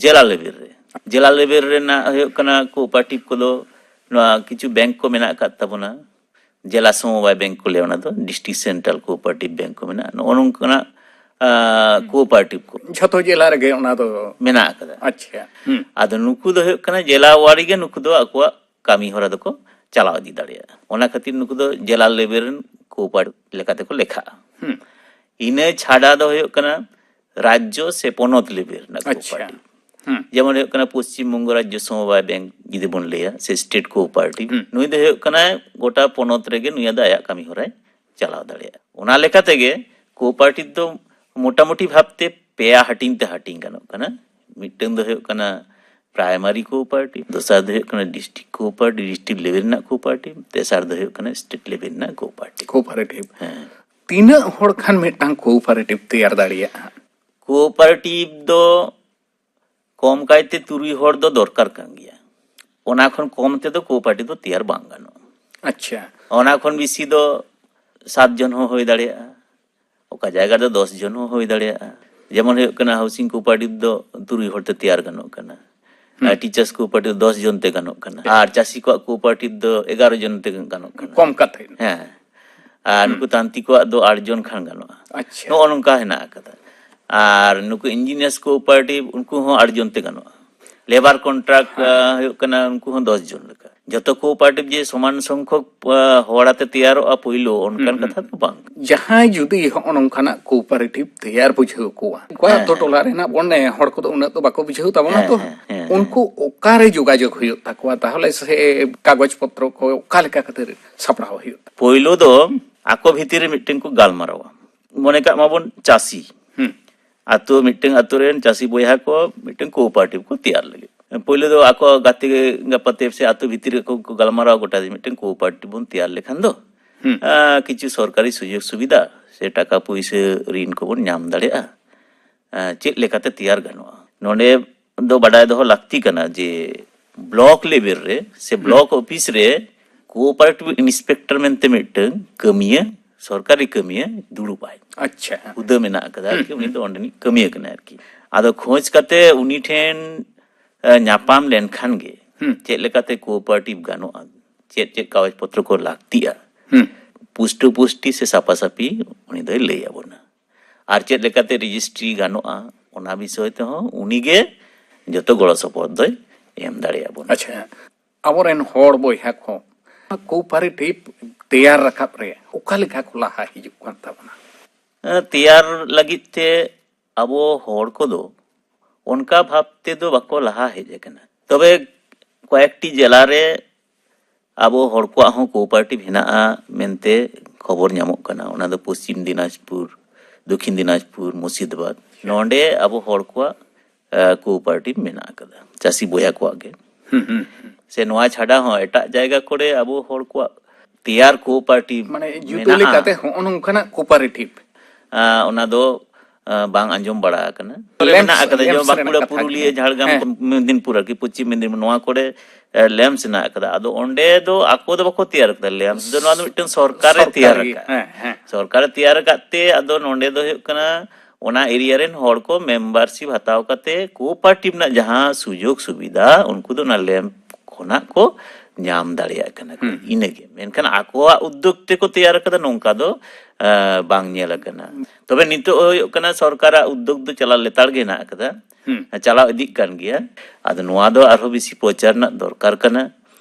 ᱡᱮᱞᱟ ᱞᱮᱵᱮᱞ ᱨᱮ᱾ ᱡᱮᱞᱟ ᱞᱮᱵᱮᱞ ᱨᱮᱱᱟᱜ ᱦᱩᱭᱩᱜ ᱠᱟᱱᱟ ᱠᱳᱚᱯᱟᱨᱮᱴᱤᱵᱷ ᱠᱚᱫᱚ ᱱᱚᱣᱟ ᱠᱤᱪᱷᱩ ᱵᱮᱝᱠ ᱠᱚ ᱢᱮᱱᱟᱜ ᱟᱠᱟᱫ ᱛᱟᱵᱚᱱᱟ᱾ ᱡᱮᱞᱟ ᱥᱚᱢᱚᱵᱟᱭ ᱵᱮᱝᱠ ᱠᱚ ᱞᱟᱹᱭᱟ, ᱚᱱᱟ ᱫᱚ ᱰᱤᱥᱴᱨᱤᱠᱴ ᱥᱮᱱᱴᱨᱟᱞ ᱠᱳᱚᱯᱟᱨᱮᱴᱤᱵᱷ ᱵᱮᱝᱠ ᱠᱚ ᱢᱮᱱᱟᱜᱼᱟ᱾ ᱱᱚᱜᱼᱚ ᱱᱚᱝᱠᱟᱱᱟᱜ ᱠᱳ ᱚᱯᱟᱨᱮᱴᱤᱵᱷ ᱠᱚ ᱡᱷᱚᱛᱚ ᱡᱮᱞᱟ ᱨᱮᱜᱮ ᱚᱱᱟ ᱫᱚ ᱢᱮᱱᱟᱜ ᱟᱠᱟᱫᱟ᱾ ᱟᱪᱪᱷᱟ᱾ ᱦᱩᱸ᱾ ᱟᱫᱚ ᱱᱩᱠᱩ ᱫᱚ ᱦᱩᱭᱩᱜ ᱠᱟᱱᱟ ᱡᱮᱞᱟ ᱣᱟᱨᱤ ᱜᱮ ᱱᱩᱠᱩ ᱫᱚ ᱟᱠᱚᱣᱟᱜ ᱠᱟᱹᱢᱤ ᱦᱚᱨᱟ ᱫᱚᱠᱚ ᱪᱟᱞᱟᱣ ᱤᱫᱤ ᱫᱟᱲᱮᱭᱟᱜᱼᱟ᱾ ᱚᱱᱟ ᱠᱷᱟᱹᱛᱤᱨ ᱱᱩᱠᱩ ᱫᱚ ᱡᱮᱞᱟ ᱞᱮᱵᱮᱞ ᱨᱮᱱ ᱠᱳ ᱚᱯᱟᱨᱮᱴᱤᱵᱷ ᱞᱮᱠᱟ ᱛᱮᱠᱚ ᱞᱮᱠᱷᱟᱜᱼᱟ᱾ ᱦᱩᱸ᱾ ᱤᱱᱟᱹ ᱪᱷᱟᱰᱟ ᱫᱚ ᱦᱩᱭᱩᱜ ᱠᱟᱱᱟ ᱨᱟᱡᱽᱡᱚ ᱥᱮ ᱯᱚᱱᱚᱛ ᱞᱮᱵᱮᱞ ᱨᱮᱱᱟᱜ ᱠᱳ ᱟᱪᱪᱷᱟ᱾ ᱚᱯᱟᱨᱮᱴᱤᱵᱷ᱾ ᱦᱩᱸ᱾ ᱡᱮᱢᱚᱱ ᱦᱩᱭᱩᱜ ᱠᱟᱱᱟ ᱯᱚᱥᱪᱤᱢ ᱵᱚᱝᱜᱚ ᱨᱟᱡᱽᱡᱚ ᱥᱚᱢᱚᱵᱟᱭ ᱵᱮᱝᱠ ᱡᱩᱫᱤ ᱵᱚᱱ ᱞᱟᱹᱭᱟ, ᱥᱮ ᱥᱴᱮᱴ ᱠᱳ ᱚᱯᱟᱨᱮᱴᱤᱵᱷ, ᱦᱩᱸ᱾ ᱱᱩᱭ ᱫᱚ ᱦᱩᱭᱩᱜ ᱠᱟᱱᱟᱭ ᱜᱚᱴᱟ ᱯᱚᱱᱚᱛ ᱨᱮᱜᱮ ᱱᱩᱭᱟᱜ ᱫᱚ ᱟᱭᱟᱜ ᱠᱟᱹᱢᱤ ᱦᱚᱨᱟᱭ ᱪᱟᱞᱟᱣ ᱫᱟᱲᱮᱭᱟᱜᱼᱟ᱾ ᱚᱱᱟ ᱞᱮᱠᱟ ᱛᱮᱜᱮ ᱠᱳ ᱚᱯᱟᱨᱮᱴᱤᱵᱷ ᱫᱚ ᱢᱚᱴᱟᱢᱩᱴᱤ ᱵᱷᱟᱵᱽᱛᱮ ᱯᱮᱭᱟ ᱦᱟᱹᱴᱤᱧ ᱛᱮ ᱦᱟᱹᱴᱤᱧ ᱜᱟᱱᱚᱜ ᱠᱟᱱᱟ᱾ ᱢᱤᱫᱴᱟᱝ ᱫᱚ ᱦᱩᱭᱩᱜ ᱠᱟᱱᱟ ᱯᱨᱟᱭᱢᱟᱨᱤ ᱠᱳ ᱚᱯᱟᱨᱮᱴᱤᱵᱷ, ᱫᱚᱥᱟᱨ ᱫᱚ ᱦᱩᱭᱩᱜ ᱠᱟᱱᱟ ᱰᱤᱥᱴᱨᱤᱠᱴ ᱠᱳ ᱚᱯᱟᱨᱮᱴᱤᱵᱷ, ᱰᱤᱥᱴᱨᱤᱠᱴ ᱞᱮᱵᱮᱞ ᱨᱮᱱᱟᱜ ᱠᱳ ᱚᱯᱟᱨᱮᱴᱤᱵᱷ, ᱛᱮᱥᱟᱨ ᱫᱚ ᱦᱩᱭᱩᱜ ᱠᱟᱱᱟ ᱥᱴᱮᱴ ᱞᱮᱵᱮᱞ ᱨᱮᱱᱟᱜ ᱠᱳ ᱚᱯᱟᱨᱮᱴᱤᱵᱷ᱾ ᱠᱳ ᱚᱯᱟᱨᱮᱴᱤᱵᱷ᱾ ᱦᱮᱸ᱾ ᱛᱤᱱᱟᱹᱜ ᱦᱚᱲ ᱠᱷᱟᱱ ᱢᱤᱫᱴᱟᱝ ᱠᱳ ᱚᱯᱟᱨᱮᱴᱤᱵᱷ ᱛᱮᱭᱟᱨ ᱫᱟᱲᱮᱭᱟᱜᱼᱟ? ᱠᱳ ᱚᱯᱟᱨᱮᱴᱤᱵᱷ ᱫᱚ ᱠᱚᱢ ᱠᱟᱭᱛᱮ ᱛᱩᱨᱩᱭ ᱦᱚᱲ ᱫᱚ ᱫᱚᱨᱠᱟᱨ ᱠᱟᱱ ᱜᱮᱭᱟ᱾ ᱚᱱᱟ ᱠᱷᱚᱱ ᱠᱚᱢ ᱛᱮᱫᱚ ᱠᱳ ᱚᱯᱟᱨᱮᱴᱤᱵᱷ ᱫᱚ ᱛᱮᱭᱟᱨ ᱵᱟᱝ ᱜᱟᱱᱚᱜᱼᱟ᱾ ᱟᱪᱪᱷᱟ᱾ ᱚᱱᱟ ᱠᱷᱚᱱ ᱵᱮᱥᱤ ᱫᱚ ᱥᱟᱛ ᱡᱚᱱ ᱦᱚᱸ ᱦᱩᱭ ᱫᱟᱲᱮᱭᱟᱜᱼᱟ, ᱚᱠᱟ ᱡᱟᱭᱜᱟ ᱨᱮᱫᱚ ᱫᱚᱥ ᱡᱚᱱ ᱦᱚᱸ ᱦᱩᱭ ᱫᱟᱲᱮᱭᱟᱜᱼᱟ᱾ ᱡᱮᱢᱚᱱ ᱦᱩᱭᱩᱜ ᱠᱟᱱᱟ ᱦᱟᱣᱩᱥᱤᱝ ᱠᱳ ᱚᱯᱟᱨᱮᱴᱤᱵᱷ ᱫᱚ ᱛᱩᱨᱩᱭ ᱦᱚᱲ ᱛᱮ ᱛᱮᱭᱟᱨ ᱜᱟᱱᱚᱜ ᱠᱟᱱᱟ᱾ ᱦᱩᱸ᱾ ᱟᱨ ᱴᱤᱪᱟᱨᱥ ᱠᱳ ᱚᱯᱟᱨᱮᱴᱤᱵᱷ ᱫᱚ ᱫᱚᱥ ᱡᱚᱱ ᱛᱮ ᱜᱟᱱᱚᱜ ᱠᱟᱱᱟ᱾ ᱟᱨ ᱪᱟᱹᱥᱤ ᱠᱚᱣᱟᱜ ᱠᱳ ᱚᱯᱟᱨᱮᱴᱤᱵᱷ ᱫᱚ ᱮᱜᱟᱨᱚ ᱡᱚᱱ ᱛᱮ ᱜᱟᱱᱚᱜ ᱠᱟᱱᱟ᱾ ᱠᱚᱢ ᱠᱟᱛᱮ᱾ ᱦᱮᱸ᱾ ᱟᱨ ᱦᱩᱸ᱾ ᱱᱩᱠᱩ ᱛᱟᱱᱛᱤ ᱠᱚᱣᱟᱜ ᱫᱚ ᱟᱴ ᱡᱚᱱ ᱠᱷᱟᱱ ᱜᱟᱱᱚᱜᱼᱟ᱾ ᱟᱪᱪᱷᱟ᱾ ᱱᱚᱜᱼᱚ ᱱᱚᱝᱠᱟ ᱦᱮᱱᱟᱜ ᱟᱠᱟᱫᱟ᱾ ᱟᱨ ᱱᱩᱠᱩ ᱤᱧᱡᱤᱱᱤᱭᱟᱨᱥ ᱠᱳ ᱚᱯᱟᱨᱮᱴᱤᱵᱷ, ᱩᱱᱠᱩ ᱦᱚᱸ ᱟᱴ ᱡᱚᱱ ᱛᱮ ᱜᱟᱱᱚᱜᱼᱟ᱾ ᱞᱮᱵᱟᱨ ᱠᱚᱱᱴᱨᱟᱠᱴ, ᱦᱮᱸ᱾ ᱟ, ᱦᱩᱭᱩᱜ ᱠᱟᱱᱟ, ᱩᱱᱠᱩ ᱦᱚᱸ ᱫᱚᱥ ᱡᱚᱱ ᱞᱮᱠᱟ᱾ ᱡᱚᱛᱚ ᱠᱳ ᱚᱯᱟᱨᱮᱴᱤᱵᱷ ᱡᱮ ᱥᱚᱢᱟᱱ ᱥᱚᱝᱠᱷᱚᱠ, ᱟ, ᱦᱚᱲ ᱟᱛᱮ ᱛᱮᱭᱟᱨᱚᱜᱼᱟ ᱯᱳᱭᱞᱳ, ᱚᱱᱠᱟᱱ ᱦᱩᱸ, ᱦᱩᱸ᱾ ᱠᱟᱛᱷᱟ ᱫᱚ ᱵᱟᱝ᱾ ᱡᱟᱦᱟᱸᱭ ᱡᱩᱫᱤ ᱦᱚᱸᱜᱼᱚ ᱱᱚᱝᱠᱟᱱᱟᱜ ᱠᱳ ᱚᱯᱟᱨᱮᱴᱤᱵᱷ ᱛᱮᱭᱟᱨ ᱵᱩᱡᱷᱟᱹᱣ ᱠᱚᱣᱟ, ᱚᱠᱚᱭ ᱦᱮᱸ, ᱟᱛᱳ ᱦᱮᱸ᱾ ᱴᱚᱞᱟ ᱨᱮᱱᱟᱜ ᱵᱚᱱ ᱱᱮ ᱦᱚᱲ ᱠᱚᱫᱚ ᱩᱱᱟᱹᱜ ᱫᱚ ᱵᱟᱠᱚ ᱵᱩᱡᱷᱟᱹᱣ ᱛᱟᱵᱚᱱᱟ ᱦᱮᱸ, ᱛᱚ, ᱦᱮᱸ, ᱦᱮᱸ, ᱩᱱᱠᱩ ᱦᱮᱸ᱾ ᱚᱠᱟᱨᱮ ᱡᱳᱜᱟᱡᱳᱜᱽ ᱦᱩᱭᱩᱜ ᱛᱟᱠᱚᱣᱟ ᱛᱟᱦᱚᱞᱮ, ᱥᱮ ᱠᱟᱜᱚᱡᱽ ᱯᱚᱛᱨᱚ ᱠᱚ ᱚᱠᱟ ᱞᱮᱠᱟ ᱠᱟᱛᱮ ᱥᱟᱯᱲᱟᱣ ᱦᱩᱭᱩᱜ ᱛᱟᱠᱚᱣᱟ? ᱯᱳᱭᱞᱳ ᱫᱚ ᱟᱠᱚ ᱵᱷᱤᱛᱤᱨ ᱨᱮ ᱢᱤᱫᱴᱮᱱ ᱠᱚ ᱜᱟᱞᱢᱟᱨᱟᱣᱟ᱾ ᱢᱚᱱᱮ ᱠᱟᱜ ᱢᱟᱵᱚᱱ ᱪᱟᱹᱥᱤ᱾ ᱦᱩᱸ᱾ ᱟᱛᱳ, ᱢᱤᱫᱴᱟᱝ ᱟᱛᱳ ᱨᱮᱱ ᱪᱟᱹᱥᱤ ᱵᱚᱭᱦᱟ ᱠᱚ ᱢᱤᱫᱴᱟᱝ ᱠᱳ ᱚᱯᱟᱨᱮᱴᱤᱵᱷ ᱠᱚ ᱛᱮᱭᱟᱨ ᱞᱟᱹᱜᱤᱫ᱾ ᱯᱳᱭᱞᱳ ᱫᱚ ᱟᱠᱚ ᱜᱟᱛᱮ ᱜᱟᱯᱟᱛᱮ ᱥᱮ ᱟᱛᱳ ᱵᱷᱤᱛᱤᱨ ᱨᱮᱠᱚ ᱠᱚ ᱜᱟᱞᱢᱟᱨᱟᱣ ᱜᱚᱴᱟ ᱡᱮ ᱢᱤᱫᱴᱟᱝ ᱠᱳ ᱚᱯᱟᱨᱮᱴᱤᱵᱷ ᱵᱚᱱ ᱛᱮᱭᱟᱨ ᱞᱮᱠᱷᱟᱱ ᱫᱚ, ᱦᱩᱸ᱾ ᱟᱸ, ᱠᱤᱪᱷᱩ ᱥᱚᱨᱠᱟᱨᱤ ᱥᱩᱡᱳᱜᱽ ᱥᱩᱵᱤᱫᱷᱟ ᱥᱮ ᱴᱟᱠᱟ ᱯᱩᱭᱥᱟᱹ ᱨᱤᱱ ᱠᱚᱵᱚᱱ ᱧᱟᱢ ᱫᱟᱲᱮᱭᱟᱜᱼᱟ᱾ ᱟᱸ, ᱪᱮᱫ ᱞᱮᱠᱟᱛᱮ ᱛᱮᱭᱟᱨ ᱜᱟᱱᱚᱜᱼᱟ? ᱱᱚᱰᱮ ᱫᱚ ᱵᱟᱰᱟᱭ ᱫᱚᱦᱚ ᱞᱟᱹᱠᱛᱤ ᱠᱟᱱᱟ ᱡᱮ ᱵᱞᱚᱠ ᱞᱮᱵᱮᱞ ᱨᱮ ᱥᱮ ᱦᱩᱸ᱾ ᱵᱞᱚᱠ ᱚᱯᱷᱤᱥ ᱨᱮ ᱠᱳ ᱚᱯᱟᱨᱮᱴᱤᱵᱷ ᱤᱱᱥᱯᱮᱠᱴᱚᱨ ᱢᱮᱱᱛᱮ ᱢᱤᱫᱴᱟᱝ ᱠᱟᱹᱢᱤᱭᱟᱹ, ᱥᱚᱨᱠᱟᱨᱤ ᱠᱟᱹᱢᱤᱭᱟᱹ ᱫᱩᱲᱩᱵ ᱟᱭ᱾ ᱟᱪᱪᱷᱟ᱾ ᱦᱩᱫᱟᱹ ᱢᱮᱱᱟᱜ ᱟᱠᱟᱫᱟ ᱦᱩᱸ, ᱟᱨᱠᱤ, ᱩᱱᱤ ᱦᱩᱸ᱾ ᱫᱚ ᱚᱸᱰᱮᱱᱤᱡ ᱠᱟᱹᱢᱤᱭᱟᱹ ᱠᱟᱱᱟᱭ ᱟᱨᱠᱤ᱾ ᱟᱫᱚ ᱠᱷᱚᱡᱽ ᱠᱟᱛᱮ ᱩᱱᱤ ᱴᱷᱮᱱ, ᱮ, ᱧᱟᱯᱟᱢ ᱞᱮᱱᱠᱷᱟᱱ ᱜᱮ ᱦᱩᱸ᱾ ᱪᱮᱫ ᱞᱮᱠᱟᱛᱮ ᱠᱳ ᱚᱯᱟᱨᱮᱴᱤᱵᱷ ᱜᱟᱱᱚᱜᱼᱟ, ᱪᱮᱫ ᱪᱮᱫ ᱠᱟᱜᱚᱡᱽ ᱯᱚᱛᱨᱚ ᱠᱚ ᱞᱟᱹᱠᱛᱤᱜᱼᱟ, ᱦᱩᱸ᱾ ᱯᱩᱥᱴᱟᱹ ᱯᱩᱥᱴᱤ ᱥᱮ ᱥᱟᱯᱷᱟ ᱥᱟᱯᱷᱤ ᱩᱱᱤ ᱫᱚᱭ ᱞᱟᱹᱭ ᱟᱵᱚᱱᱟ᱾ ᱟᱨ ᱪᱮᱫ ᱞᱮᱠᱟᱛᱮ ᱨᱮᱡᱤᱥᱴᱨᱤ ᱜᱟᱱᱚᱜᱼᱟ, ᱚᱱᱟ ᱵᱤᱥᱚᱭ ᱛᱮᱦᱚᱸ ᱩᱱᱤᱜᱮ ᱡᱚᱛᱚ ᱜᱚᱲᱚ ᱥᱚᱯᱚᱦᱚᱫ ᱫᱚᱭ ᱮᱢ ᱫᱟᱲᱮᱭᱟᱵᱚᱱᱟ᱾ ᱟᱪᱪᱷᱟ, ᱟᱵᱚᱨᱮᱱ ᱦᱚᱲ ᱵᱚᱭᱦᱟ ᱠᱚ ᱠᱳᱯᱟᱨᱮᱴᱤᱵᱷ ᱛᱮᱭᱟᱨ ᱨᱟᱠᱟᱵ ᱨᱮ ᱚᱠᱟ ᱞᱮᱠᱟ ᱠᱚ ᱞᱟᱦᱟ ᱦᱤᱡᱩᱜ ᱠᱟᱱ ᱛᱟᱵᱚᱱᱟ? ᱮᱸ, ᱛᱮᱭᱟᱨ ᱞᱟᱹᱜᱤᱫ ᱛᱮ ᱟᱵᱚ ᱦᱚᱲ ᱠᱚᱫᱚ ᱚᱱᱠᱟ ᱵᱷᱟᱵᱽ ᱛᱮᱫᱚ ᱵᱟᱠᱚ ᱞᱟᱦᱟ ᱦᱮᱡ ᱟᱠᱟᱱᱟ᱾ ᱛᱚᱵᱮ ᱠᱚᱭᱮᱠᱴᱤ ᱡᱮᱞᱟ ᱨᱮ ᱟᱵᱚ ᱦᱚᱲ ᱠᱚᱣᱟᱜ ᱦᱚᱸ ᱠᱳᱯᱟᱨᱮᱴᱤᱵᱷ ᱦᱮᱱᱟᱜᱼᱟ ᱢᱮᱱᱛᱮ ᱠᱷᱚᱵᱚᱨ ᱧᱟᱢᱚᱜ ᱠᱟᱱᱟ᱾ ᱚᱱᱟ ᱫᱚ ᱯᱚᱥᱪᱤᱢ ᱫᱤᱱᱟᱡᱽᱯᱩᱨ, ᱫᱚᱠᱷᱤᱱ ᱫᱤᱱᱟᱡᱽᱯᱩᱨ, ᱢᱩᱨᱥᱤᱫᱟᱵᱟᱫᱽ, ᱱᱚᱰᱮ ᱟᱵᱚ ᱦᱚᱲ ᱠᱚᱣᱟᱜ, ᱮ, ᱠᱳᱯᱟᱨᱮᱴᱤᱵᱷ ᱢᱮᱱᱟᱜ ᱟᱠᱟᱫᱟ, ᱪᱟᱹᱥᱤ ᱵᱚᱭᱦᱟ ᱠᱚᱣᱟᱜ ᱜᱮ᱾ ᱦᱩᱸ, ᱦᱩᱸ, ᱦᱩᱸ᱾ ᱥᱮ ᱱᱚᱣᱟ ᱪᱷᱟᱰᱟ ᱦᱚᱸ ᱮᱴᱟᱜ ᱡᱟᱭᱜᱟ ᱠᱚᱨᱮ ᱟᱵᱚ ᱦᱚᱲ ᱠᱚᱣᱟᱜ ᱛᱮᱭᱟᱨ ᱠᱳᱯᱟᱨᱮᱴᱤᱵᱷ ᱢᱟᱱᱮ ᱡᱩᱴᱟᱹ ᱢᱮᱱᱟᱜᱼᱟ᱾ ᱞᱮᱠᱟᱛᱮ ᱦᱚᱸᱜᱼᱚ ᱱᱚᱝᱠᱟᱱᱟᱜ ᱠᱳᱯᱟᱨᱮᱴᱤᱵᱷ? ᱟ, ᱚᱱᱟ ᱫᱚ, ᱟ, ᱵᱟᱝ ᱟᱸᱡᱚᱢ ᱵᱟᱲᱟ ᱟᱠᱟᱱᱟ᱾ ᱛᱚᱵᱮ ᱞᱮᱢᱯᱥ, ᱢᱮᱱᱟᱜ ᱟᱠᱟᱫᱟ, ᱞᱮᱢᱯᱥ ᱡᱮᱢᱚᱱ ᱨᱮᱱᱟᱜ ᱵᱟᱸᱠᱩᱲᱟ, ᱠᱟᱛᱷᱟ ᱯᱩᱨᱩᱞᱤᱭᱟᱹ, ᱜᱮ᱾ ᱡᱷᱟᱲᱜᱨᱟᱢ, ᱦᱮᱸ᱾ ᱢᱮᱫᱤᱱᱯᱩᱨ ᱟᱨᱠᱤ, ᱯᱚᱪᱷᱤᱢ ᱢᱮᱫᱤᱱᱯᱩᱨ, ᱱᱚᱣᱟ ᱠᱚᱨᱮ, ᱮ, ᱞᱮᱢᱯᱥ ᱦᱮᱱᱟᱜ ᱟᱠᱟᱫᱟ᱾ ᱟᱫᱚ ᱚᱸᱰᱮ ᱫᱚ ᱟᱠᱚ ᱫᱚ ᱵᱟᱠᱚ ᱛᱮᱭᱟᱨ ᱟᱠᱟᱫᱟ ᱞᱮᱢᱯᱥ ᱫᱚ, ᱱᱚᱣᱟ ᱫᱚ ᱢᱤᱫᱴᱟᱝ ᱥᱚᱨᱠᱟᱨᱮ ᱥᱚᱨᱠᱟᱨ ᱛᱮᱭᱟᱨ ᱜᱮ, ᱟᱠᱟᱫ᱾ ᱦᱮᱸ, ᱦᱮᱸ᱾ ᱥᱚᱨᱠᱟᱨᱮ ᱛᱮᱭᱟᱨ ᱟᱠᱟᱫ ᱛᱮ ᱟᱫᱚ ᱱᱚᱸᱰᱮ ᱫᱚ ᱦᱩᱭᱩᱜ ᱠᱟᱱᱟ ᱚᱱᱟ ᱮᱨᱤᱭᱟ ᱨᱮᱱ ᱦᱚᱲ ᱠᱚ ᱢᱮᱢᱵᱟᱨᱥᱤᱯ ᱦᱟᱛᱟᱣ ᱠᱟᱛᱮ ᱠᱳᱯᱟᱨᱮᱴᱤᱵᱷ ᱨᱮᱱᱟᱜ ᱡᱟᱦᱟᱸ ᱥᱩᱡᱳᱜᱽ ᱥᱩᱵᱤᱫᱷᱟ ᱩᱱᱠᱩ ᱫᱚ ᱚᱱᱟ ᱞᱮᱢᱯ ᱠᱷᱚᱱᱟᱜ ᱠᱚ ᱧᱟᱢ ᱫᱟᱲᱮᱭᱟᱜ ᱠᱟᱱᱟ ᱠᱚ᱾ ᱦᱩᱸ᱾ ᱤᱱᱟᱹᱜᱮ᱾ ᱢᱮᱱᱠᱷᱟᱱ ᱟᱠᱚᱣᱟᱜ ᱩᱫᱽᱫᱳᱜᱽ ᱛᱮᱠᱚ ᱛᱮᱭᱟᱨ ᱟᱠᱟᱫᱟ, ᱱᱚᱝᱠᱟ ᱫᱚ, ᱟ, ᱵᱟᱝ ᱧᱮᱞ ᱟᱠᱟᱱᱟ᱾ ᱛᱚᱵᱮ ᱱᱤᱛᱚᱜ ᱦᱩᱭᱩᱜ ᱠᱟᱱᱟ ᱥᱚᱨᱠᱟᱨᱟᱜ ᱩᱫᱽᱫᱳᱜᱽ ᱫᱚ ᱪᱟᱞᱟᱣ ᱞᱮᱛᱟᱲ ᱜᱮ ᱦᱮᱱᱟᱜ ᱟᱠᱟᱫᱟ᱾ ᱦᱩᱸ᱾ ᱪᱟᱞᱟᱣ ᱤᱫᱤᱜ ᱠᱟᱱ ᱜᱮᱭᱟ᱾ ᱟᱫᱚ ᱱᱚᱣᱟ ᱫᱚ ᱟᱨᱦᱚᱸ ᱵᱮᱥᱤ ᱯᱨᱚᱪᱟᱨ ᱨᱮᱱᱟᱜ ᱫᱚᱨᱠᱟᱨ ᱠᱟᱱᱟ᱾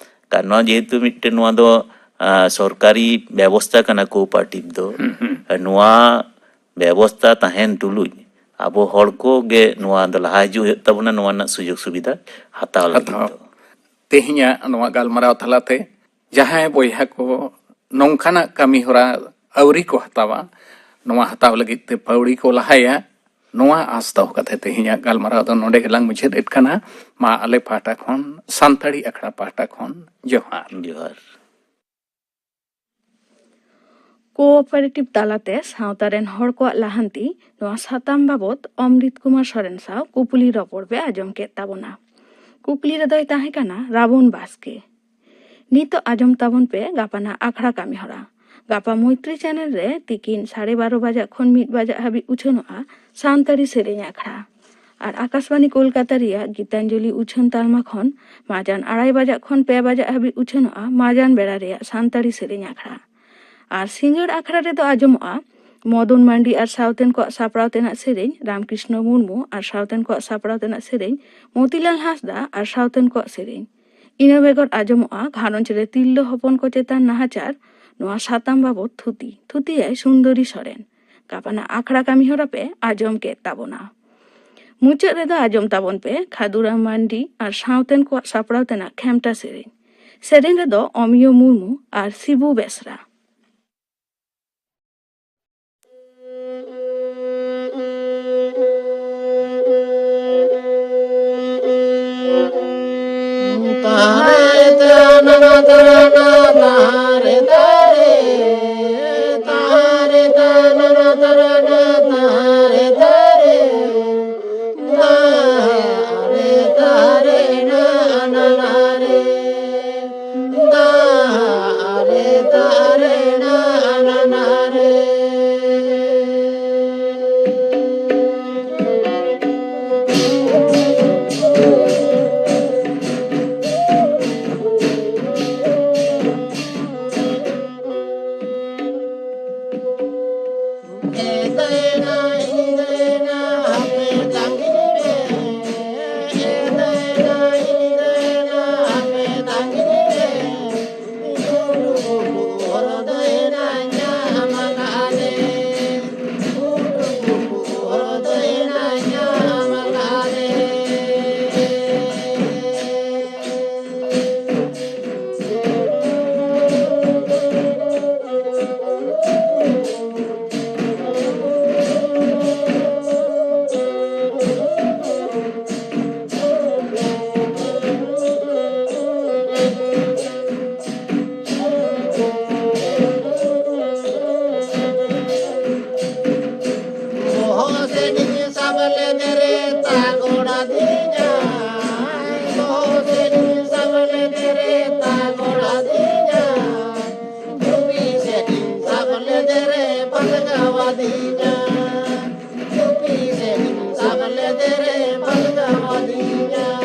ᱠᱟᱨᱚᱱ ᱱᱚᱣᱟ ᱡᱮᱦᱮᱛᱩ ᱢᱤᱫᱴᱮᱱ ᱱᱚᱣᱟ ᱫᱚ, ᱟ, ᱥᱚᱨᱠᱟᱨᱤ ᱵᱮᱵᱚᱥᱛᱟ ᱠᱟᱱᱟ ᱠᱳᱯᱟᱨᱮᱴᱤᱵᱷ ᱫᱚ᱾ ᱦᱩᱸ, ᱦᱩᱸ᱾ ᱱᱚᱣᱟ ᱵᱮᱵᱚᱥᱛᱟ ᱛᱟᱦᱮᱱ ᱛᱩᱞᱩᱡ ᱟᱵᱚ ᱦᱚᱲ ᱠᱚ ᱜᱮ ᱱᱚᱣᱟ ᱫᱚ ᱞᱟᱦᱟ ᱦᱤᱡᱩᱜ ᱦᱩᱭᱩᱜ ᱛᱟᱵᱚᱱᱟ, ᱱᱚᱣᱟ ᱨᱮᱱᱟᱜ ᱥᱩᱡᱳᱜᱽ ᱥᱩᱵᱤᱫᱷᱟ ᱦᱟᱛᱟᱣ ᱞᱟᱹᱜᱤᱫ ᱦᱟᱛᱟᱣ᱾ ᱫᱚ᱾ ᱛᱮᱦᱮᱧᱟᱜ ᱱᱚᱣᱟ ᱜᱟᱞᱢᱟᱨᱟᱣ ᱛᱟᱞᱟᱛᱮ ᱡᱟᱦᱟᱸᱭ ᱵᱚᱭᱦᱟ ᱠᱚ ᱱᱚᱝᱠᱟᱱᱟᱜ ᱠᱟᱹᱢᱤ ᱦᱚᱨᱟ ᱟᱹᱣᱨᱤ ᱠᱚ ᱦᱟᱛᱟᱣᱟ, ᱱᱚᱣᱟ ᱦᱟᱛᱟᱣ ᱞᱟᱹᱜᱤᱫ ᱛᱮ ᱯᱟᱹᱣᱲᱤ ᱠᱚ ᱞᱟᱦᱟᱭᱟ, ᱱᱚᱣᱟ ᱟᱸᱥ ᱫᱚᱦᱚ ᱠᱟᱛᱮ ᱛᱮᱦᱮᱧᱟᱜ ᱜᱟᱞᱢᱟᱨᱟᱣ ᱫᱚ ᱱᱚᱰᱮ ᱜᱮᱞᱟᱝ ᱢᱩᱪᱟᱹᱫ ᱮᱫ ᱠᱟᱱᱟ᱾ ᱢᱟ ᱟᱞᱮ ᱯᱟᱦᱴᱟ ᱠᱷᱚᱱ, ᱥᱟᱱᱛᱟᱲᱤ ᱟᱠᱷᱲᱟ ᱯᱟᱦᱴᱟ ᱠᱷᱚᱱ ᱡᱚᱦᱟᱨ᱾ ᱡᱚᱦᱟᱨ᱾ ᱠᱳᱚᱯᱟᱨᱮᱴᱤᱵᱷ ᱛᱟᱞᱟᱛᱮ ᱥᱟᱶᱛᱟ ᱨᱮᱱ ᱦᱚᱲ ᱠᱚᱣᱟᱜ ᱞᱟᱦᱟᱱᱛᱤ, ᱱᱚᱣᱟ ᱥᱟᱛᱟᱢ ᱵᱟᱵᱚᱛ ᱚᱢᱨᱤᱛ ᱠᱩᱢᱟᱨ ᱥᱚᱨᱮᱱ ᱥᱟᱶ ᱠᱩᱯᱩᱞᱤ ᱨᱚᱯᱚᱲ ᱯᱮ ᱟᱸᱡᱚᱢ ᱠᱮᱫ ᱛᱟᱵᱚᱱᱟ᱾ ᱠᱩᱠᱞᱤ ᱨᱮᱫᱚᱭ ᱛᱟᱦᱮᱸ ᱠᱟᱱᱟ ᱨᱟᱵᱚᱱ ᱵᱟᱥᱠᱮ᱾ ᱱᱤᱛᱚᱜ ᱟᱸᱡᱚᱢ ᱛᱟᱵᱚᱱ ᱯᱮ ᱜᱟᱯᱟᱱᱟᱜ ᱟᱠᱷᱲᱟ ᱠᱟᱹᱢᱤ ᱦᱚᱨᱟ᱾ ᱜᱟᱯᱟ ᱢᱳᱭᱛᱨᱤ ᱪᱮᱱᱮᱞ ᱨᱮ ᱛᱤᱠᱤᱱ ᱥᱟᱲᱮ ᱵᱟᱨᱚ ᱵᱟᱡᱟᱜ ᱠᱷᱚᱱ ᱢᱤᱫ ᱵᱟᱡᱟᱜ ᱦᱟᱹᱵᱤᱡ ᱩᱪᱷᱟᱹᱱᱚᱜᱼᱟ ᱥᱟᱱᱛᱟᱲᱤ ᱥᱮᱨᱮᱧ ᱟᱠᱷᱲᱟ᱾ ᱟᱨ ᱟᱠᱟᱥᱵᱟᱱᱤ ᱠᱳᱞᱠᱟᱛᱟ ᱨᱮᱭᱟᱜ ᱜᱤᱛᱟᱧᱡᱚᱞᱤ ᱩᱪᱷᱟᱹᱱ ᱛᱟᱞᱢᱟ ᱠᱷᱚᱱ ᱢᱟᱡᱟᱱ ᱟᱲᱟᱭ ᱵᱟᱡᱟᱜ ᱠᱷᱚᱱ ᱯᱮ ᱵᱟᱡᱟᱜ ᱦᱟᱹᱵᱤᱡ ᱩᱪᱷᱟᱹᱱᱚᱜᱼᱟ ᱢᱟᱡᱟᱱ ᱵᱮᱲᱟ ᱨᱮᱭᱟᱜ ᱥᱟᱱᱛᱟᱲᱤ ᱥᱮᱨᱮᱧ ᱟᱠᱷᱲᱟ᱾ ᱟᱨ ᱥᱤᱸᱜᱟᱹᱲ ᱟᱠᱷᱲᱟ ᱨᱮᱫᱚ ᱟᱸᱡᱚᱢᱚᱜᱼᱟ ᱢᱚᱫᱚᱱ ᱢᱟᱱᱰᱤ ᱟᱨ ᱥᱟᱶᱛᱮᱱ ᱠᱚᱣᱟᱜ ᱥᱟᱯᱲᱟᱣ ᱛᱮᱱᱟᱜ ᱥᱮᱨᱮᱧ, ᱨᱟᱢᱠᱨᱤᱥᱱᱚ ᱢᱩᱨᱢᱩ ᱟᱨ ᱥᱟᱶᱛᱮᱱ ᱠᱚᱣᱟᱜ ᱥᱟᱯᱲᱟᱣ ᱛᱮᱱᱟᱜ ᱥᱮᱨᱮᱧ, ᱢᱚᱛᱤᱞᱟᱞ ᱦᱟᱸᱥᱫᱟ ᱟᱨ ᱥᱟᱶᱛᱮᱱ ᱠᱚᱣᱟᱜ ᱥᱮᱨᱮᱧ᱾ ᱤᱱᱟᱹ ᱵᱮᱜᱚᱨ ᱟᱸᱡᱚᱢᱚᱜᱼᱟ ᱜᱷᱟᱨᱚᱸᱡᱽ ᱨᱮ ᱛᱤᱨᱞᱟᱹ ᱦᱚᱯᱚᱱ ᱠᱚ ᱪᱮᱛᱟᱱ ᱱᱟᱦᱟᱪᱟᱨ, ᱱᱚᱣᱟ ᱥᱟᱛᱟᱢ ᱵᱟᱵᱚᱛ ᱛᱷᱩᱛᱤ᱾ ᱛᱷᱩᱛᱤᱭᱟᱭ ᱥᱩᱱᱫᱚᱨᱤ ᱥᱚᱨᱮᱱ᱾ ᱜᱟᱯᱟᱱᱟᱜ ᱟᱠᱷᱲᱟ ᱠᱟᱹᱢᱤ ᱦᱚᱨᱟ ᱯᱮ ᱟᱸᱡᱚᱢ ᱠᱮᱫ ᱛᱟᱵᱚᱱᱟ᱾ ᱢᱩᱪᱟᱹᱫ ᱨᱮᱫᱚ ᱟᱸᱡᱚᱢ ᱛᱟᱵᱚᱱ ᱯᱮ ᱠᱷᱟᱫᱩᱨᱟᱢ ᱢᱟᱱᱰᱤ ᱟᱨ ᱥᱟᱶᱛᱮᱱ ᱠᱚᱣᱟᱜ ᱥᱟᱯᱲᱟᱣ ᱛᱮᱱᱟᱜ ᱠᱷᱮᱢᱴᱟ ᱥᱮᱨᱮᱧ᱾ ᱥᱮᱨᱮᱧ ᱨᱮᱫᱚ ᱚᱢᱤᱭᱚ ᱢᱩᱨᱢᱩ ᱟᱨ ᱥᱤᱵᱩ ᱵᱮᱥᱨᱟ᱾ ᱵᱚᱦᱚᱜ ᱥᱮᱫᱤᱧ ᱥᱟᱵ ᱞᱮᱫᱮ ᱨᱮ ᱛᱟᱜᱚᱲ ᱟᱹᱫᱤᱧᱟᱭ᱾ ᱵᱚᱦᱚᱜ ᱥᱮᱫᱤᱧ ᱥᱟᱵ ᱞᱮᱫᱮ ᱨᱮ ᱛᱟᱜᱚᱲ ᱟᱹᱫᱤᱧᱟᱭ᱾ ᱪᱩᱯᱤ ᱥᱮᱫᱤᱧ ᱥᱟᱵ ᱞᱮᱫᱮ ᱨᱮ ᱯᱟᱞᱜᱟᱣ ᱟᱹᱫᱤᱧᱟᱭ᱾ ᱪᱩᱯᱤ ᱥᱮᱫᱤᱧ ᱥᱟᱵ ᱞᱮᱫᱮ ᱨᱮ ᱯᱟᱞᱜᱟᱣ ᱟᱹᱫᱤᱧᱟᱭ᱾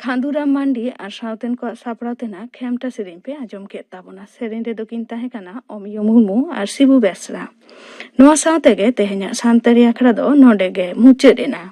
ᱪᱟᱸᱫᱩᱨᱟᱢ ᱢᱟᱱᱰᱤ ᱟᱨ ᱥᱟᱶᱛᱮᱱ ᱠᱚᱣᱟᱜ ᱥᱟᱯᱲᱟᱣ ᱛᱮᱱᱟᱜ ᱠᱷᱮᱢᱴᱟ ᱥᱮᱨᱮᱧ ᱯᱮ ᱟᱸᱡᱚᱢ ᱠᱮᱫ ᱛᱟᱵᱚᱱᱟ᱾ ᱥᱮᱨᱮᱧ ᱨᱮᱫᱚ ᱠᱤᱱ ᱛᱟᱦᱮᱸ ᱠᱟᱱᱟ ᱚᱢᱤᱭᱚ ᱢᱩᱨᱢᱩ ᱟᱨ ᱥᱤᱵᱩ ᱵᱮᱥᱨᱟ᱾ ᱱᱚᱣᱟ ᱥᱟᱶ ᱛᱮᱜᱮ ᱛᱮᱦᱮᱧᱟᱜ ᱥᱟᱱᱛᱟᱲᱤ ᱟᱠᱷᱲᱟ ᱫᱚ ᱱᱚᱰᱮ ᱜᱮ ᱢᱩᱪᱟᱹᱫ ᱮᱱᱟ᱾